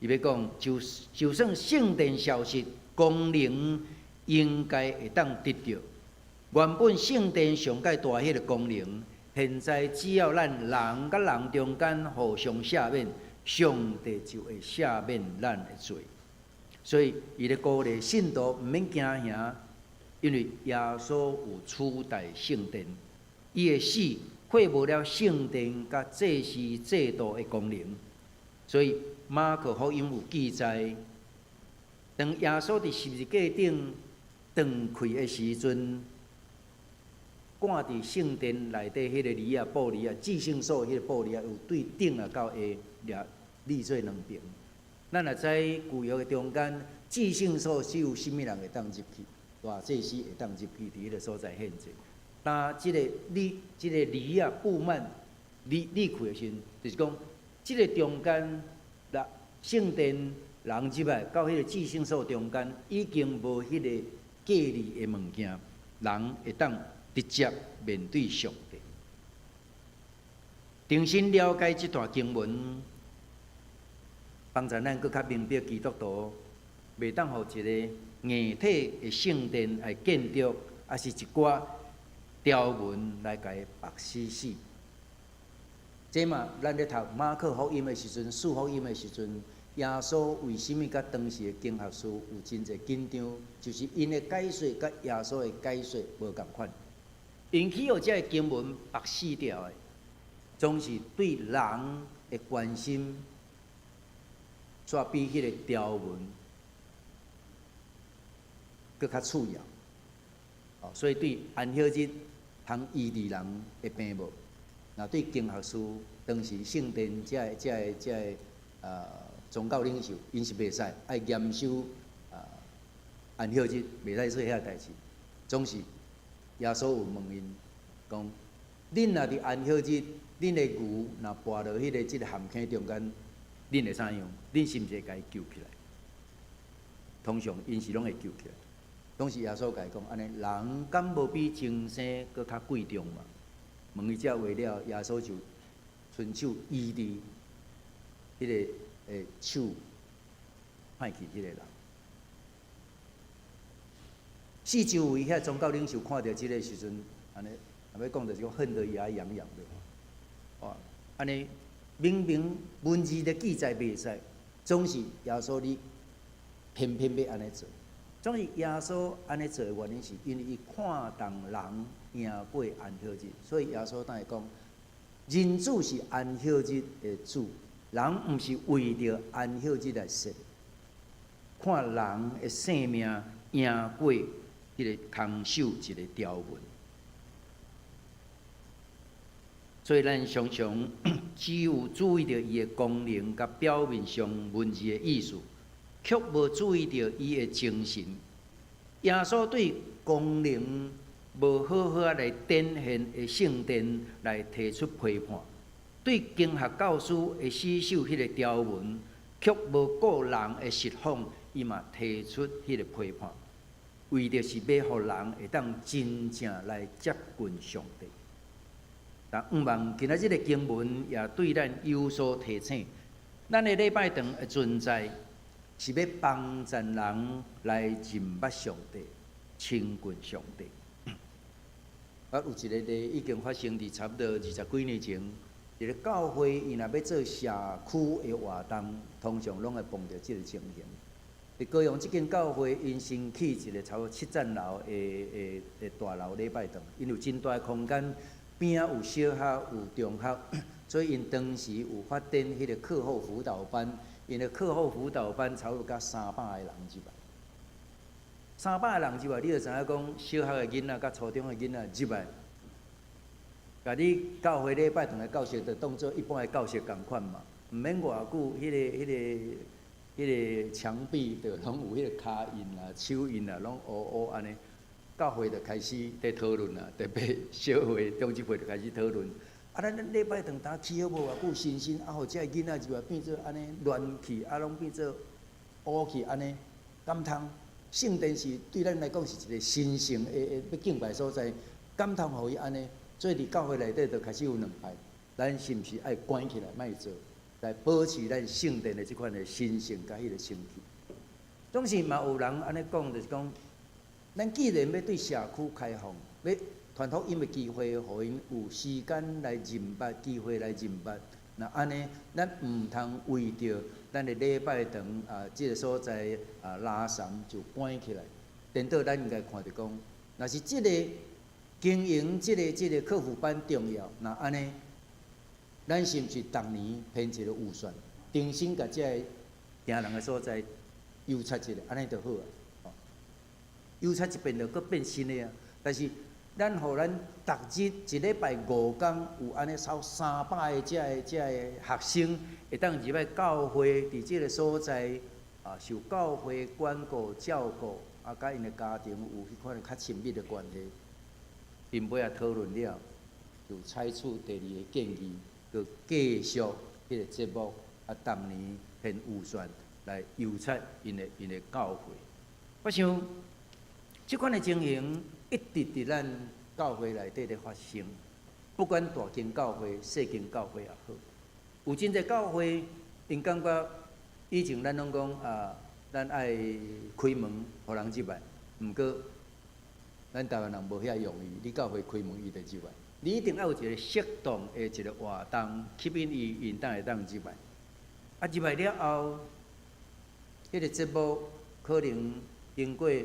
伊欲講，就就算聖殿消失，功能應該會當得著。原本聖殿上蓋大彼个功能，現在只要咱人佮人中間互相赦免，上帝就會赦免咱的罪。所以，伊咧鼓勵信徒毋免驚嚇，因為耶穌有取代聖殿，伊的死廢無了聖殿佮祭司制度的功能。所以馬可福音有記載，當耶穌佇十字架頂斷氣的時陣，掛佇聖殿內底彼个籬仔布籬仔，至聖所彼个布籬仔，有對頂啊到下掠裂做兩爿。咱若知舊約的中間，至聖所只有啥物人會當入去？大祭司會當入去佇彼个所在獻祭。當這个籬，這个籬仔布幔裂裂開的時陣，就是講，這个中間，聖殿人入來到彼个至聖所中間，已經無彼个隔離的物件，人會當直接面對上帝。重新了解這段經文，幫助咱閣較明白基督徒袂當予一个硬體的聖殿來建築，抑是一寡條文來共伊縛死死。這嘛，咱咧讀馬可福音的時陣，四福音的時陣，耶穌為啥物佮當時的經學士有真濟緊張？就是𪜶的解說佮耶穌的解說無仝款，𪜶去予這个經文縛死掉的，總是對人的關心，煞比彼个條文閣較次要。哦，所以對安息日通醫治人的病無？若對經學士當時聖殿這个宗教領袖，𪜶是袂使愛嚴守安息日，袂使做遐代誌。總是耶穌有問𪜶講：恁若佇安息日，恁的牛若跋落彼个這个陷坑中間，恁會怎樣？恁是毋是會共伊救起來？通常𪜶是攏會救起來。總是耶穌共伊講，按呢人敢無比眾生閣較貴重嘛？問伊這話了，耶穌就伸手醫治彼个手歹去彼个人。四周圍遐宗教領袖看著這个時陣，按呢，欲講就是講恨得牙癢癢的。哦，按呢明明文字的記載袂使，總是耶穌你偏偏欲按呢做。總是耶穌按呢做的原因，是因為伊看重人贏過安息日，所以耶穌當會講，人子是安息日的主，人毋是為著安息日來設，看人的性命贏過彼個空守一个條文。所以咱常常只有注意著伊的功能佮表面上文字的意思，卻無注意著伊的精神。耶穌對功能無好好仔來展現的聖殿來提出批判，對經學教師的死守彼个條文，卻無顧人的實況，伊嘛提出彼个批判，為著是欲予人會當真正來接近上帝。但向望今仔日的經文也對咱有所提醒，咱的禮拜堂的存在，是欲幫助人來認捌上帝、親近上帝。啊，有一个例已經發生佇差不多二十幾年前，一个教會伊若欲做社區的活動，通常攏會碰著這个情形。佇高雄這間教會，𪜶先起一个差不多七層樓的大樓禮拜堂，𪜶有真大的空間，邊仔有小學有中學，所以𪜶當時有發展彼个課後輔導班。𪜶的課後輔導班差不多佮300個人入來，三百個人入來，你就知影講小學的囡仔佮初中的囡仔入來，共你教會禮拜堂的教室就當做一般的教室仝款嘛，毋免偌久，彼个牆壁就攏有彼个跤印啊、手印啊，攏烏烏按呢。教會就開始佇討論啊，特別小會長執會就開始討論。啊，咱禮拜堂呾起好無偌久，新新啊，予這个囡仔入來變做按呢亂去，啊，攏變做烏去按呢，敢通？聖殿是對咱來講是一个神聖的欲敬拜所在，敢通予伊按呢？所以佇教會內底就開始有兩派，咱是毋是愛關起來莫做，來保持咱聖殿的這款的神聖佮彼个清氣？總是嘛有人按呢講，就是講，咱既然欲對社區開放，欲傳福音的機會，予𪜶有時間來認捌，機會來認捌。若按呢，咱毋通為著咱的禮拜堂啊，這个所在啊，垃圾就關起來。顛倒咱應該看著講，若是這个經營這个課輔班重要，若按呢，咱是毋是逐年編一个預算，重新共這个驚人的所在油漆一下，按呢就好啊。油漆一遍就閣變新的啊，但是，咱予咱逐日一禮拜五工有按呢超300个這个學生會當入來教會，佇這个所在啊，受教會管顧照顧，啊，佮𪜶的家庭有彼款較親密的關係。𪜶尾仔討論了，就採取第二个建議，閣繼續彼个節目，啊，逐年編預算來油漆𪜶的教會。我想，這款的情形一直佇咱教會內底咧發生，不管大間教會、細間教會也好，有真濟教會，𪜶感覺以前咱攏講啊，咱愛開門予人入來，毋過咱台灣人無遐容易，你教會開門伊就入來。你一定愛有一個適當的一個活動，吸引伊，𪜶才會當入來。啊，入來了後，彼個節目可能經過2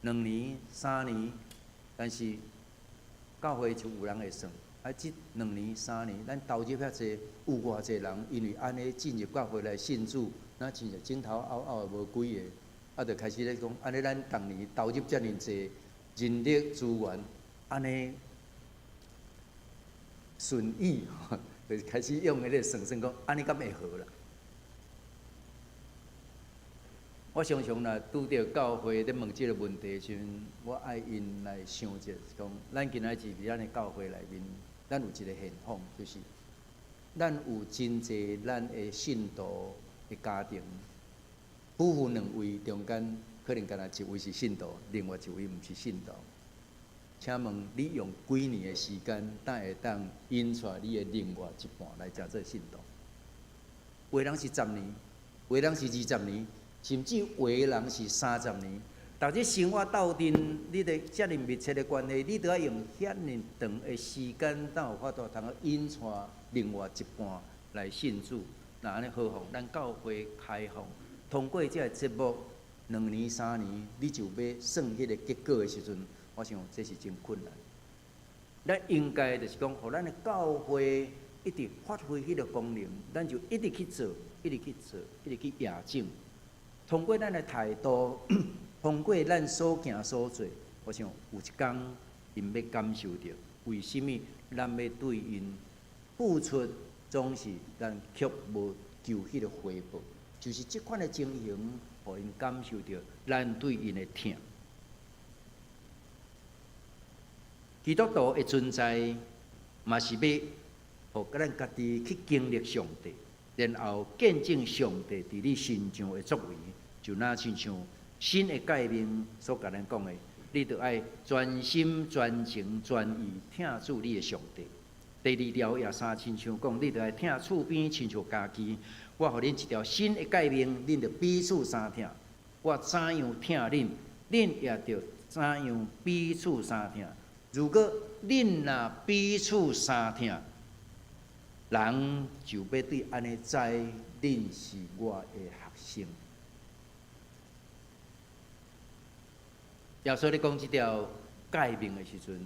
年、3年，但是教會就有人會算。啊，這2年、3年，咱投入遐濟，有偌濟人因為按呢進入教會來信主，若親像指頭拗拗的無幾个，啊，就開始咧講，按呢咱逐年投入遮爾濟人力資源，按呢順意，就開始用彼個算算講，按呢敢會好啦？我常常若拄著教會咧問這個問題的時陣，我愛𪜶來想者，講咱今仔日佇咱的教會內面，咱有一個現況，就是咱有真濟咱的信徒的家庭，夫婦兩位中間可能干焦一位是信徒，另外一位毋是信徒。請問你用幾年的時間，才會當引出你的另外一半來成做信徒？有的人是十年，有的人是20年，甚至有的人是30年。逐日生活鬥陣，你的遮爾密切的關係，你都愛用遐爾長的時間，才有法度通引帶另外一半來信主。若按呢何況咱教會開放，通過這个節目2年3年，你就欲算彼个結果的時陣，我想這是真困難。咱應該就是講，予咱的教會一直發揮彼个功能，咱就一直去做，一直去做，一直去驗證。通過咱的態度，通過咱所行所做，我想有一工𪜶欲感受著，為啥物咱欲對𪜶付出，總是咱卻無求彼个回報，就是這款的情形，予𪜶感受著咱對𪜶的疼。基督徒的存在，嘛是欲予咱家己去經歷上帝，然後見證上帝佇你身上的作為，就若親像新的誡命所共咱講的，你著愛全心全情全意疼主你的上帝。第二條也相親像講，你著愛疼厝邊親像家己。我予恁一條新的誡命，恁著彼此相疼。我怎樣疼恁，恁也著怎樣彼此相疼。如果恁若彼此相疼，人就欲對按呢知恁是我的學生。耶穌咧講這條誡命的時陣，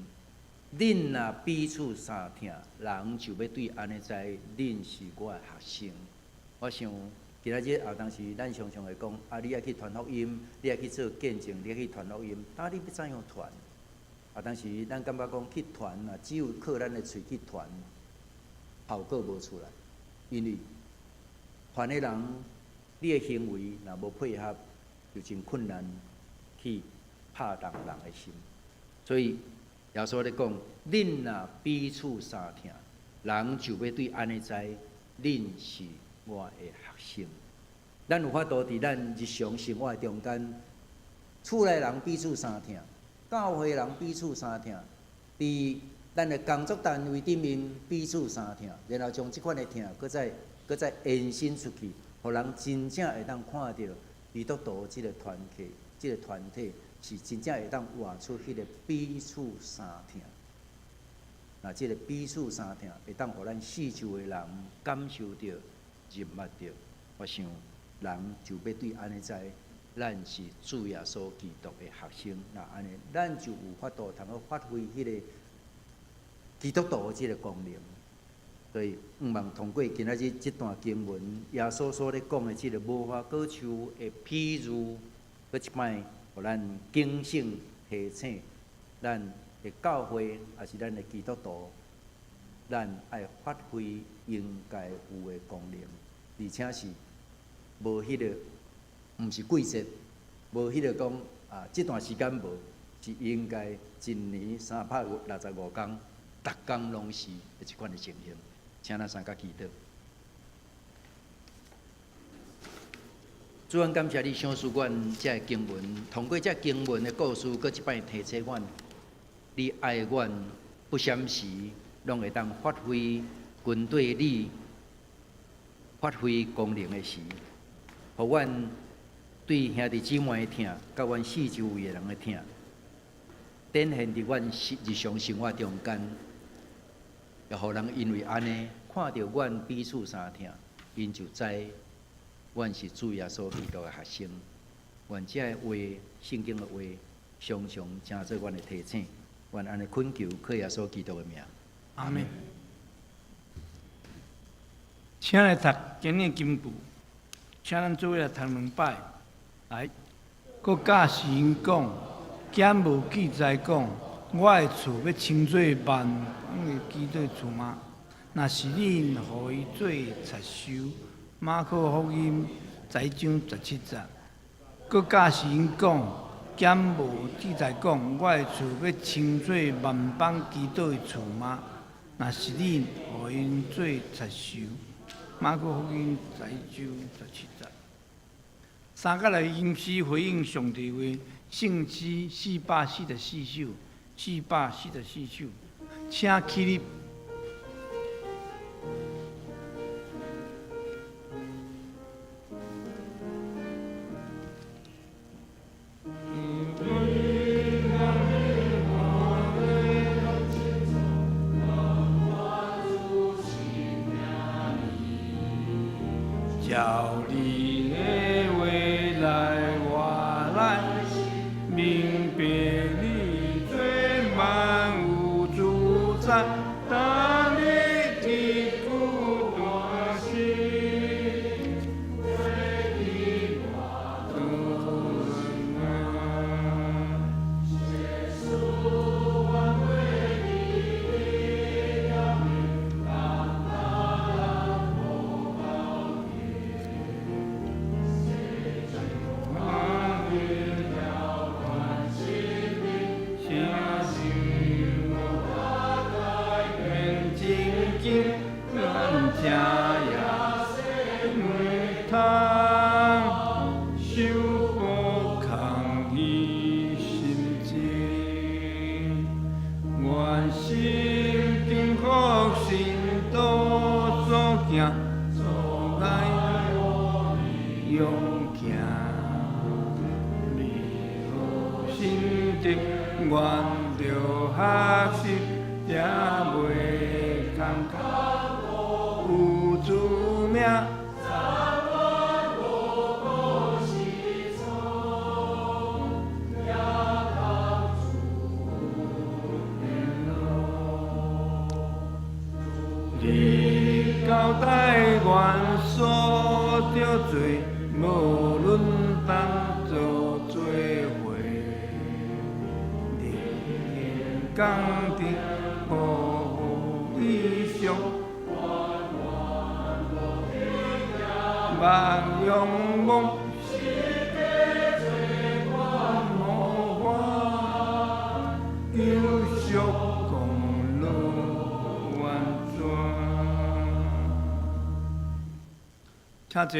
恁若彼此相疼，人就欲對按呢知恁是我的學生。我想今仔日啊，當時咱常常會講啊，你愛去傳福音，你愛去做見證，你愛去傳福音，啊，你欲怎樣傳？啊，當時咱感覺講去傳啊，只有靠咱的喙去傳，效果無出來，因為傳的人，你的行為若無配合，就真困難去拍動人的心。所以耶穌咧講，恁若彼此相疼，人就欲對按呢知，恁是我的學生。咱有法度佇咱日常生活中間，厝內人彼此相疼，教會人彼此相疼，佇咱的工作單位頂面彼此相疼，然後將這款的疼，閣再閣再延伸出去，予人真正會當看著基督徒這个團體，這个團體是真正會當活出彼个彼此相疼。若這个彼此相疼，會當予咱四周的人感受著、認捌著，我想人就欲對按呢知，咱是主耶穌基督的學生。若按呢，咱就有法度通去發揮彼个基督徒的這个功能。所以，向望通過今仔日這段經文，耶穌所咧講的這个無花果樹的譬喻，閣一擺，予咱警醒提醒，咱的教會，抑是咱的基督徒，咱愛發揮應該有的功能，而且是無彼个，毋是季節，無彼个講啊，這段時間無，是應該一年365工，逐工攏是的這款的情形。請咱三佮祈禱。主，阮感謝你賞賜阮這个經文，通過這經文的故事，閣一擺提醒阮，你愛阮不閃時，攏會當發揮軍隊你發揮功能的時，予阮對兄弟姊妹的疼，佮阮四周圍的人的疼，展現佇阮日常生活中間，也予人因為按呢看著阮彼此相疼，𪜶就知阮是主耶穌基督的學生。願這个話，聖經的話，常常成做阮的提醒。願按呢懇求，靠耶穌基督的名。阿們。請來讀經典金句，請咱做伙來讀兩擺。來，閣教示𪜶講，敢無記載講，我的厝欲稱做萬邦的祈禱厝嗎？若是恁予伊做賊岫。馬可福音十一章十七節。閣教示𪜶講，敢無記載講，我的厝欲稱做萬邦祈禱的厝嗎？若是恁予𪜶做賊岫。馬可福音十一章十七節。三角來吟詩回應上帝話，聖詩444首，444首，請起立。照你的話來活來，明白你做萬有主宰，當日一句大聲，請坐。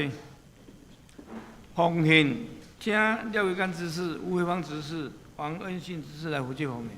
奉獻，請廖維剛執事、吳慧芳執事、黃恩信執事來負責奉獻。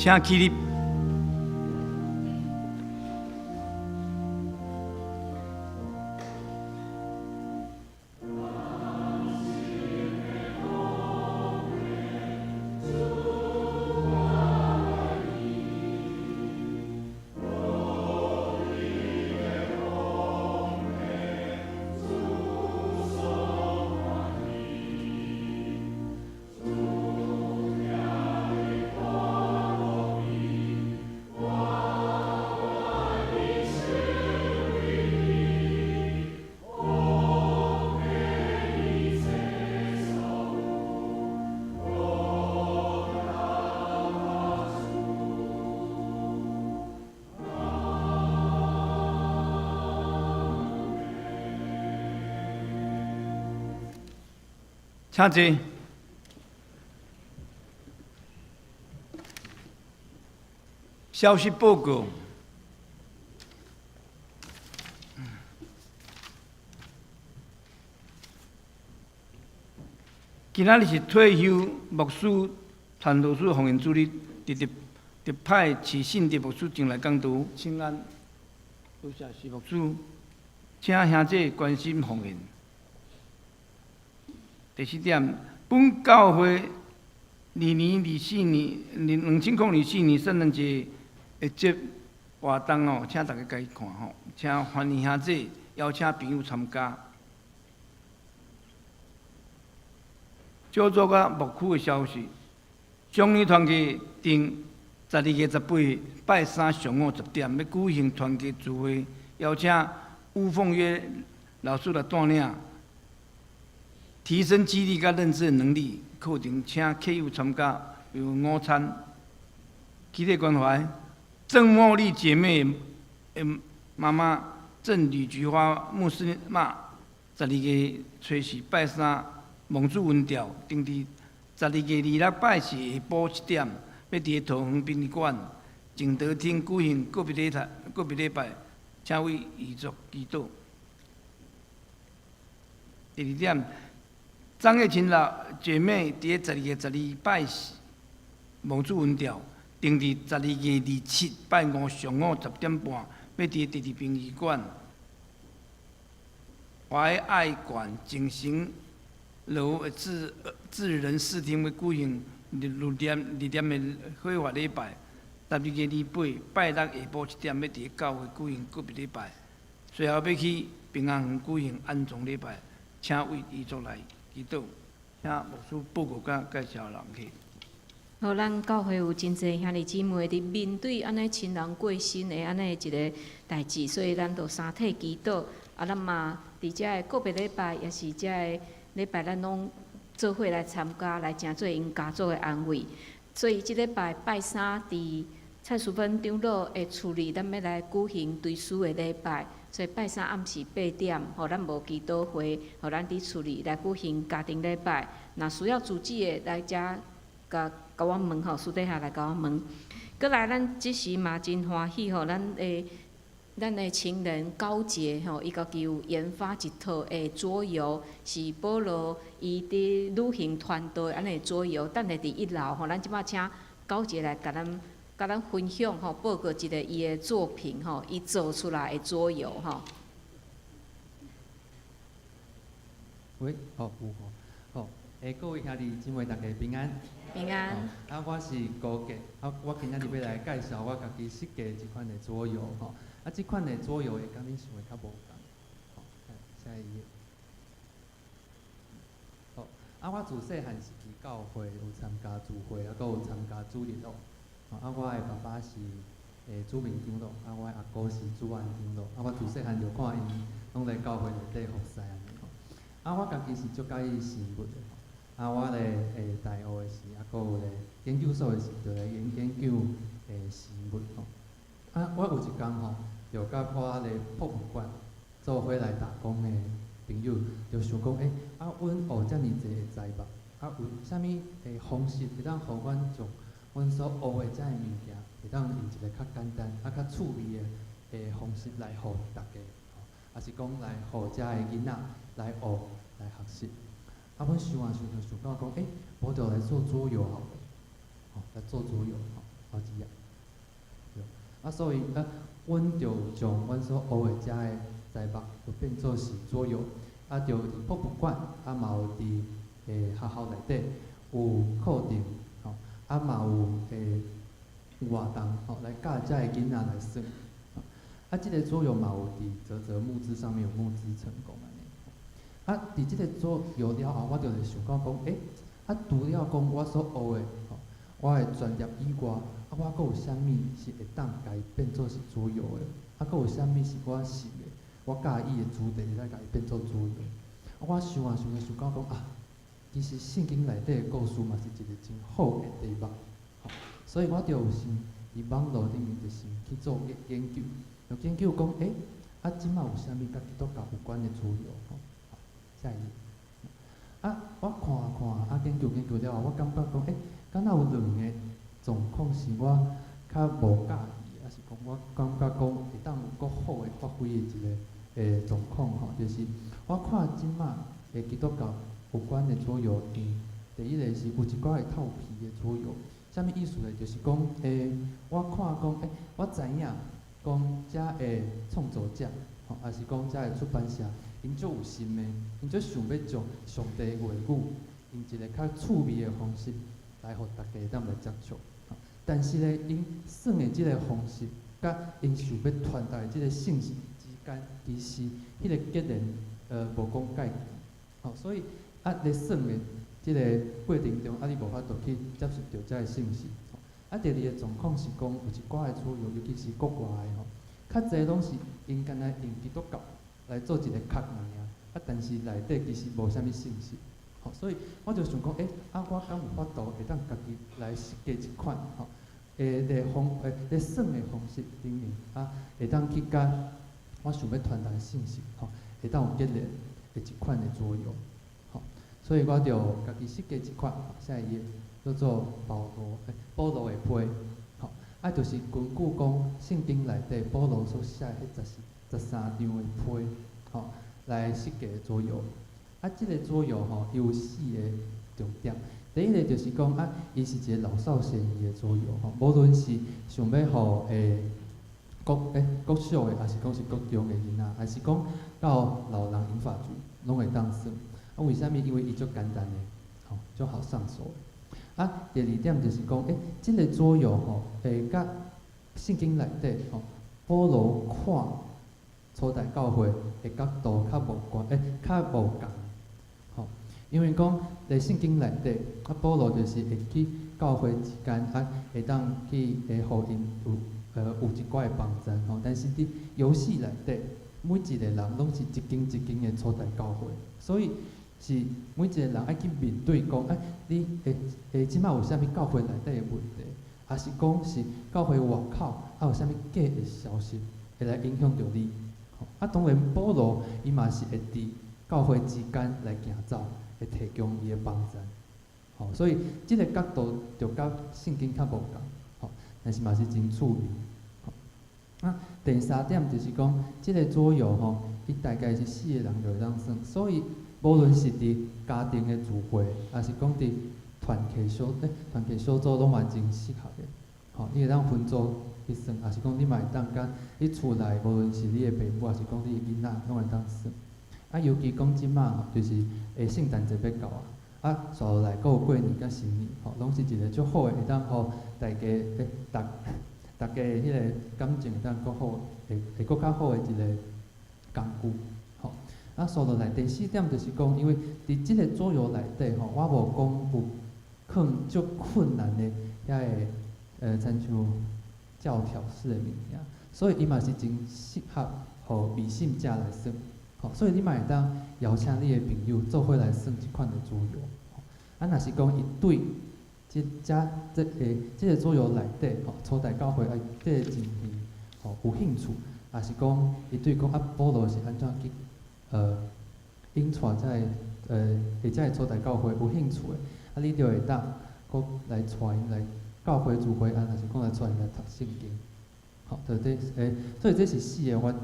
請起立。請坐。消息報告。今仔日是退休牧師傳道師奉獻主日，特特特派徐信德牧師前來講道，請安。多謝徐牧師，請兄弟關心奉獻。第四點，本教會2024年、2024年聖誕節的節活動哦，請大家共看吼，請歡迎兄弟邀請朋友參加。小組佮牧區的消息，上年團契定12月18拜三上午10點，欲舉行團契聚會，邀請吳鳳約老師來帶領。提升肌力佮認知能力課程，請客友參加，有午餐。基地關懷，鄭茉莉姐妹的媽媽鄭李菊花牧師媽，12月初四拜三望主恩召，定佇12月26拜四下晡7點，欲佇桃園殯儀館靜德廳舉行告別禮告別禮拜，請為遺族祈禱。第二點。張月琴老姐妹佇12月12拜四望主恩召，定佇12月27拜五上午10點半，欲佇第二殯儀館懷愛館精神樓的智智仁視廳欲舉行入殮的火化禮拜。12月28拜六下晡7點，欲佇教會舉行告別禮拜，隨後欲去平安園舉行安葬禮拜，請為遺族來祈禱，請牧師報告佮介紹人去。好，咱教會有真濟兄弟姊妹佇面對按呢親人過身的按呢一个代誌，所以咱就三體祈禱。啊，咱嘛佇遮个告別禮拜，也是遮个禮拜，咱攏做伙來參加，來成做𪜶家族的安慰。所以這禮拜拜三佇蔡淑芬長老的厝裡，咱欲來舉行追思的禮拜。所以拜三暗時8點，予咱無祈禱會，予咱佇厝裡來舉行家庭禮拜。若需要組織的來遮，共共阮問吼，私底下來共阮問。閣來，咱這時嘛真歡喜吼，咱的情人高傑吼，伊家己有研發一套的桌遊，是保羅伊佇旅行團隊按呢桌遊，等下佇一樓吼，咱這擺請高傑來共咱共咱分享吼，報告一个伊的作品吼，伊做出來的桌遊吼。喂，好，有吼，好，各位兄弟姊妹，大家平安。平安。啊，我是高傑，啊，我今仔日欲來介紹我家己設計這款的桌遊吼。啊，這款的桌遊會佮恁想的較無仝。好，下一頁。好，啊，我自細漢是佇教會有參加聚會，啊，閣有參加主日學。啊，我的爸爸是主明長老，啊，我的阿姑是主安長老。啊，我自細漢就看𪜶攏來教會內底服侍按呢吼。啊，我家己是足佮意生物的吼。啊，我咧大學的時，啊，閣有咧研究所的時，就來研究生物吼。啊，我有一工吼，就佮我咧博物館做伙來打工的朋友，就想講，啊，阮學遮爾濟的材物，啊，有啥物的方式會當予阮將阮所學的遮个物件，會當用一個較簡單、啊較趣味的方式來予大家，吼，抑是講來予遮个囡仔來學、來學習。啊，阮想啊想，就想到講，無就來做桌遊好了，吼，來做桌遊，吼。好幾頁。對，啊，所以啊，阮就將阮所學的遮个題目，就變做是桌遊，啊，就佇博物館，啊，嘛有佇學校內底有課程，吼，啊，嘛有活動，吼，來教遮个囡仔來耍。啊，這个桌遊嘛有佇嘖嘖募資上面有募資成功按呢。啊，佇這个桌遊了後，我就會想到講，欸，啊，除了講我所學的，吼，我的專業以外，啊，我閣有啥物是會當共伊變做是桌遊的？啊，閣有啥物是我想的、我佮意的主題，會使共伊變做桌遊？啊，我想啊想啊想到講啊，其實聖經內底的故事嘛是一個真好的題目，吼，所以我就有先佇網路頂面就先去做研究，就研究講，欸，啊，這擺有啥物佮基督教有關的資料？吼，下一頁。啊，我看看啊，研究研究了後，我感覺講，欸，敢若有兩个狀況是我較無佮意的，抑是講我感覺講會當有閣好的發揮的一个狀況吼，就是我看這擺的基督教有關的桌遊，第一个是有一寡會透皮的桌遊，啥物意思咧？就是講，我看講，欸，我知影講遮的創作者，吼，抑是講遮的出版社，𪜶足有心的，𪜶足想欲將上帝的話語，用一个較趣味的方式來予大家會當來接觸。但是咧，𪜶耍的這个方式，佮𪜶想欲傳達的這个信息之間，其實彼个結連，無講蓋，吼，所以啊，咧耍的這个過程中，啊，你無法度去接受著遮个信息。啊，第二个狀況是講，有一寡的桌遊，尤其是國外的吼，較濟攏是𪜶干焦用基督教來做一个殼爾爾，啊，但是內底其實無啥物信息，吼，所以我就想講，欸，啊，我敢有法度會當家己來設計一款，吼，咧耍的方式頂面，啊，會當去佮我想欲傳達的信息，吼，會當有結連的一款的桌遊，吼，所以我就家己設計一款，下一頁叫做保羅的批，吼，啊，就是根據講聖經內底保羅所寫的彼13張的批，吼，來設計的桌遊。啊，這个桌遊吼，伊有四个重點。第一个就是講啊，伊是一个老少咸宜的桌遊吼，無論是想欲予國小的，抑是講是國中的囡仔，抑是講到老人銀髮族，攏會當耍。啊，為啥物？因為伊足簡單的，吼，足好上手的。啊，第二點就是講，欸，這个桌遊吼，佮聖經內底吼，保羅看初代教會的角度較無關，欸，較無仝，吼，因為講佇聖經內底，啊，保羅就是會去教會之間，啊，會當去會予𪜶有一寡的幫贊吼。但是佇遊戲內底，每一个人攏是一間一間的初代教會，所以是每一个人愛去面對講，哎，你會會這擺有啥物教會內底的問題，抑是講是教會外口啊有啥物假的消息會來影響著你。啊，當然保羅伊嘛是會佇教會之間來行走，會提供伊的幫贊。吼，所以這个角度就佮聖經較無仝，吼，但是嘛是真趣味。啊，第三點就是講，這个桌遊吼，伊大概是四個人就會當耍，所以無論是佇家庭的聚會，抑是講佇團契小組攏嘛真適合的。吼，你會當分組去耍，抑是講你嘛會當佮你厝內，無論是你的爸母，抑是講你的囡仔，攏會當耍。啊，尤其講這擺吼，就是聖誕節欲到啊，啊，紲落來閣有過年佮新年，吼，攏是一个足好的，會當予大家欸，逐家彼个感情會當閣好，會閣較好的一个工具，吼。啊，紲落來第四點就是講，因為佇這个桌遊內底吼，我無講有囥足困難的遐个親像教條式的物件，所以伊嘛是真適合予未信者來耍，吼。所以你嘛會當邀請你的朋友做伙來耍這款的桌遊。啊，若是講伊對這這個這个桌遊內底吼，初代教會啊，這个情形吼有興趣，抑是講伊對講啊，保羅是按怎去引帶這个或者初代教會有興趣的，啊，你就會當閣來帶𪜶來教會聚會，啊，抑是講來帶𪜶來讀聖經，吼，就這所以這是四个我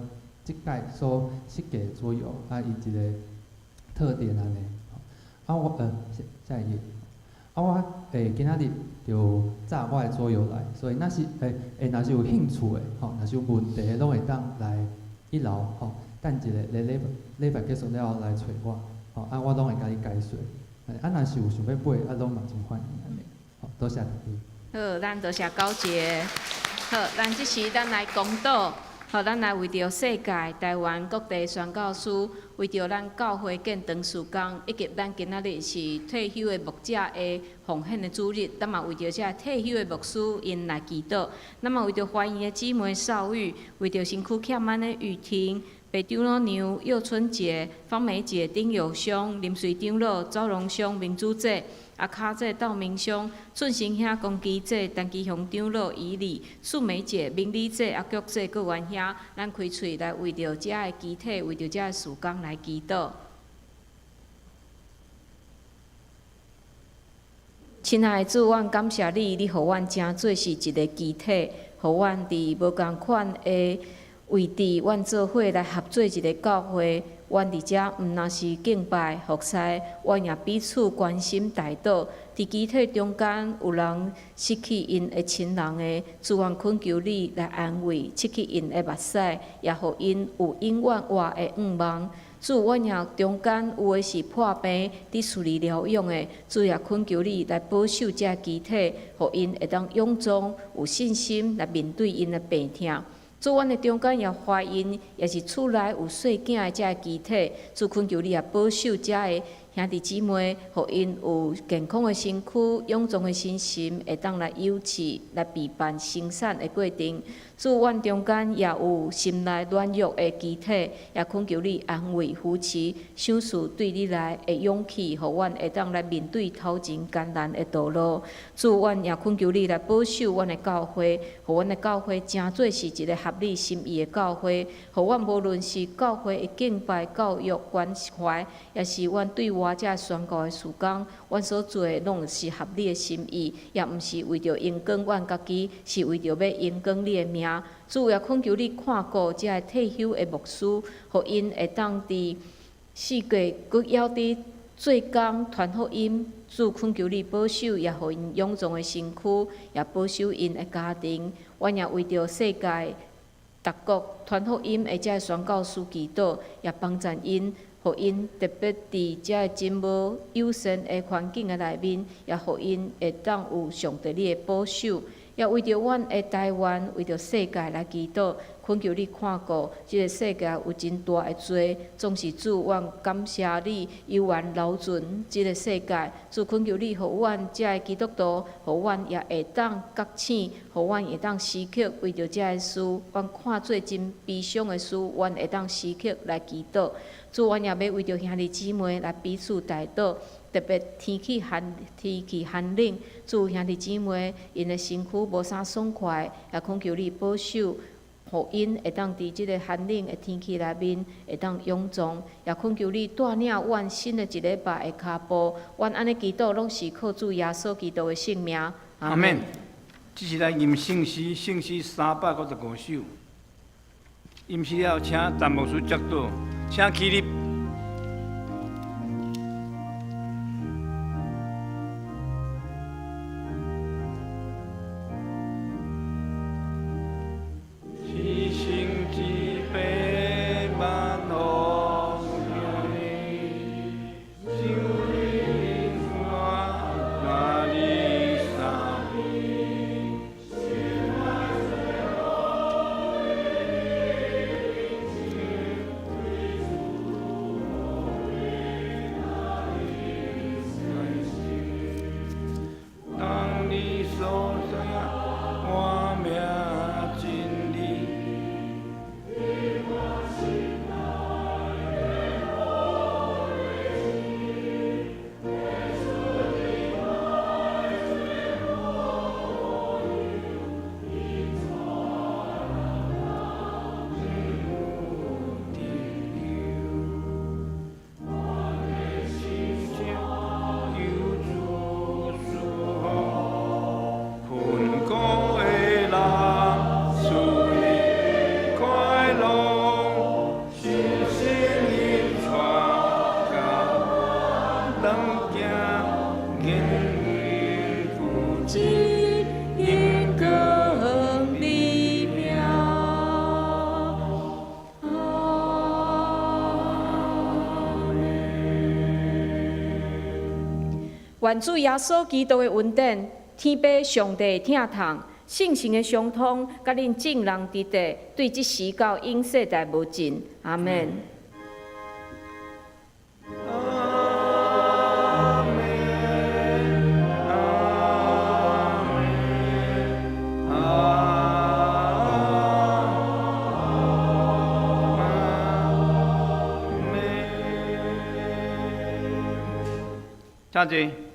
這擺所設計的桌遊，啊，伊一个特點按呢，啊，我下一頁，啊，我今仔日就載我的桌遊來，所以若是若是有興趣的吼，若是有問題的，攏會當來一樓吼，等一下咧禮禮拜結束了後來揣我，吼，啊，我攏會共你解說。啊，若是有想欲買，啊，攏嘛真歡迎按呢。好，多謝大家。好，咱多謝高姐。好，咱這時咱來公禱。好，咱來為著世界、台灣各地宣教師，為著咱教會建堂事工，以及咱今仔日是退休的牧者的奉獻的主日，咱嘛為著這退休的牧師𪜶來祈禱。咱嘛為著懷孕的姊妹少玉，為著身軀欠安的雨婷、白長老娘、葉春姐、方梅姐、丁友兄、林瑞長老、周榮兄、民主姐、阿卡姐、道明兄、俊成兄、龚基姐、陳基雄長老、以禮、素梅姐、明理姐、阿菊姐、郭元兄，咱開喙來為著遮的肢體，為著遮的事工來祈禱。親愛的主，阮感謝你，你予阮成做是一个肢體，予阮佇無仝款的位置，阮做伙來合做一个教會。阮佇遮毋但是敬拜服侍，阮也彼此關心代禱。佇肢體中間有人失去𪜶的親人的，主，阮懇求你來安慰，拭去𪜶的目屎，也予𪜶有永遠活的願望。主，阮也中間有的是破病，佇厝裡療養的，主也懇求你來保守這肢體，予𪜶會當勇壯、有信心來面對𪜶的病痛。主，阮的中間也懷孕，也是厝內有細囝的這个肢體，主懇求你也保守這个兄弟姊妹，予𪜶有健康的身軀、勇壯的身心，會當來幼稚、來備辦生產的過程。主，阮中間也有心內軟弱的肢體，也懇求你安慰、扶持、賞賜對你來的勇氣，予阮會當來面對頭前艱難的道路。主，阮也懇求你來保守阮的教會，予阮的教會成做是一個合你心意的教會，予阮無論是教會的敬拜、教育、關懷，也是阮對外這宣告的事工，阮所做的攏是合你的心意，也毋是為著榮光阮家己，是為著欲榮光你的名。主也懇求你看顧這个退休的牧師，予𪜶會當佇四界閣猶佇做工傳福音。主懇求你保守，也予𪜶勇壯的身軀，也保守𪜶的家庭。阮也為著世界各國傳福音的這个宣教師祈禱，也幫贊𪜶，予𪜶特別佇這个真無友善的環境的內面，也予𪜶會當有上帝你的保守。也為著阮的台灣，為著世界來祈禱，懇求你看顧這个世界有真大的罪，總是主，阮感謝你猶原留存這个世界。主懇求你，予阮這个基督徒，予阮也會當覺醒，予阮會當時刻為著這个事，阮看做真悲傷的事，阮會當時刻來祈禱。主，阮也欲為著兄弟姊妹來彼此代禱。特別天氣寒冷，主兄弟姊妹𪜶的身軀無啥爽快，也懇求你保守，予𪜶會當佇這个寒冷的天氣內面會當勇壯，也懇求你帶領阮新的一禮拜的跤步。阮按呢祈禱，攏是靠主耶穌基督的聖名。阿門。這是來吟聖詩，聖詩355首。吟詩了，請陳牧師祝禱，請起立。願主耶穌基督的恩典、天父上帝的疼痛、聖神的相通，佮恁眾人佇佇，對這時到永世代無盡。阿門。阿門，阿門，阿門。請坐。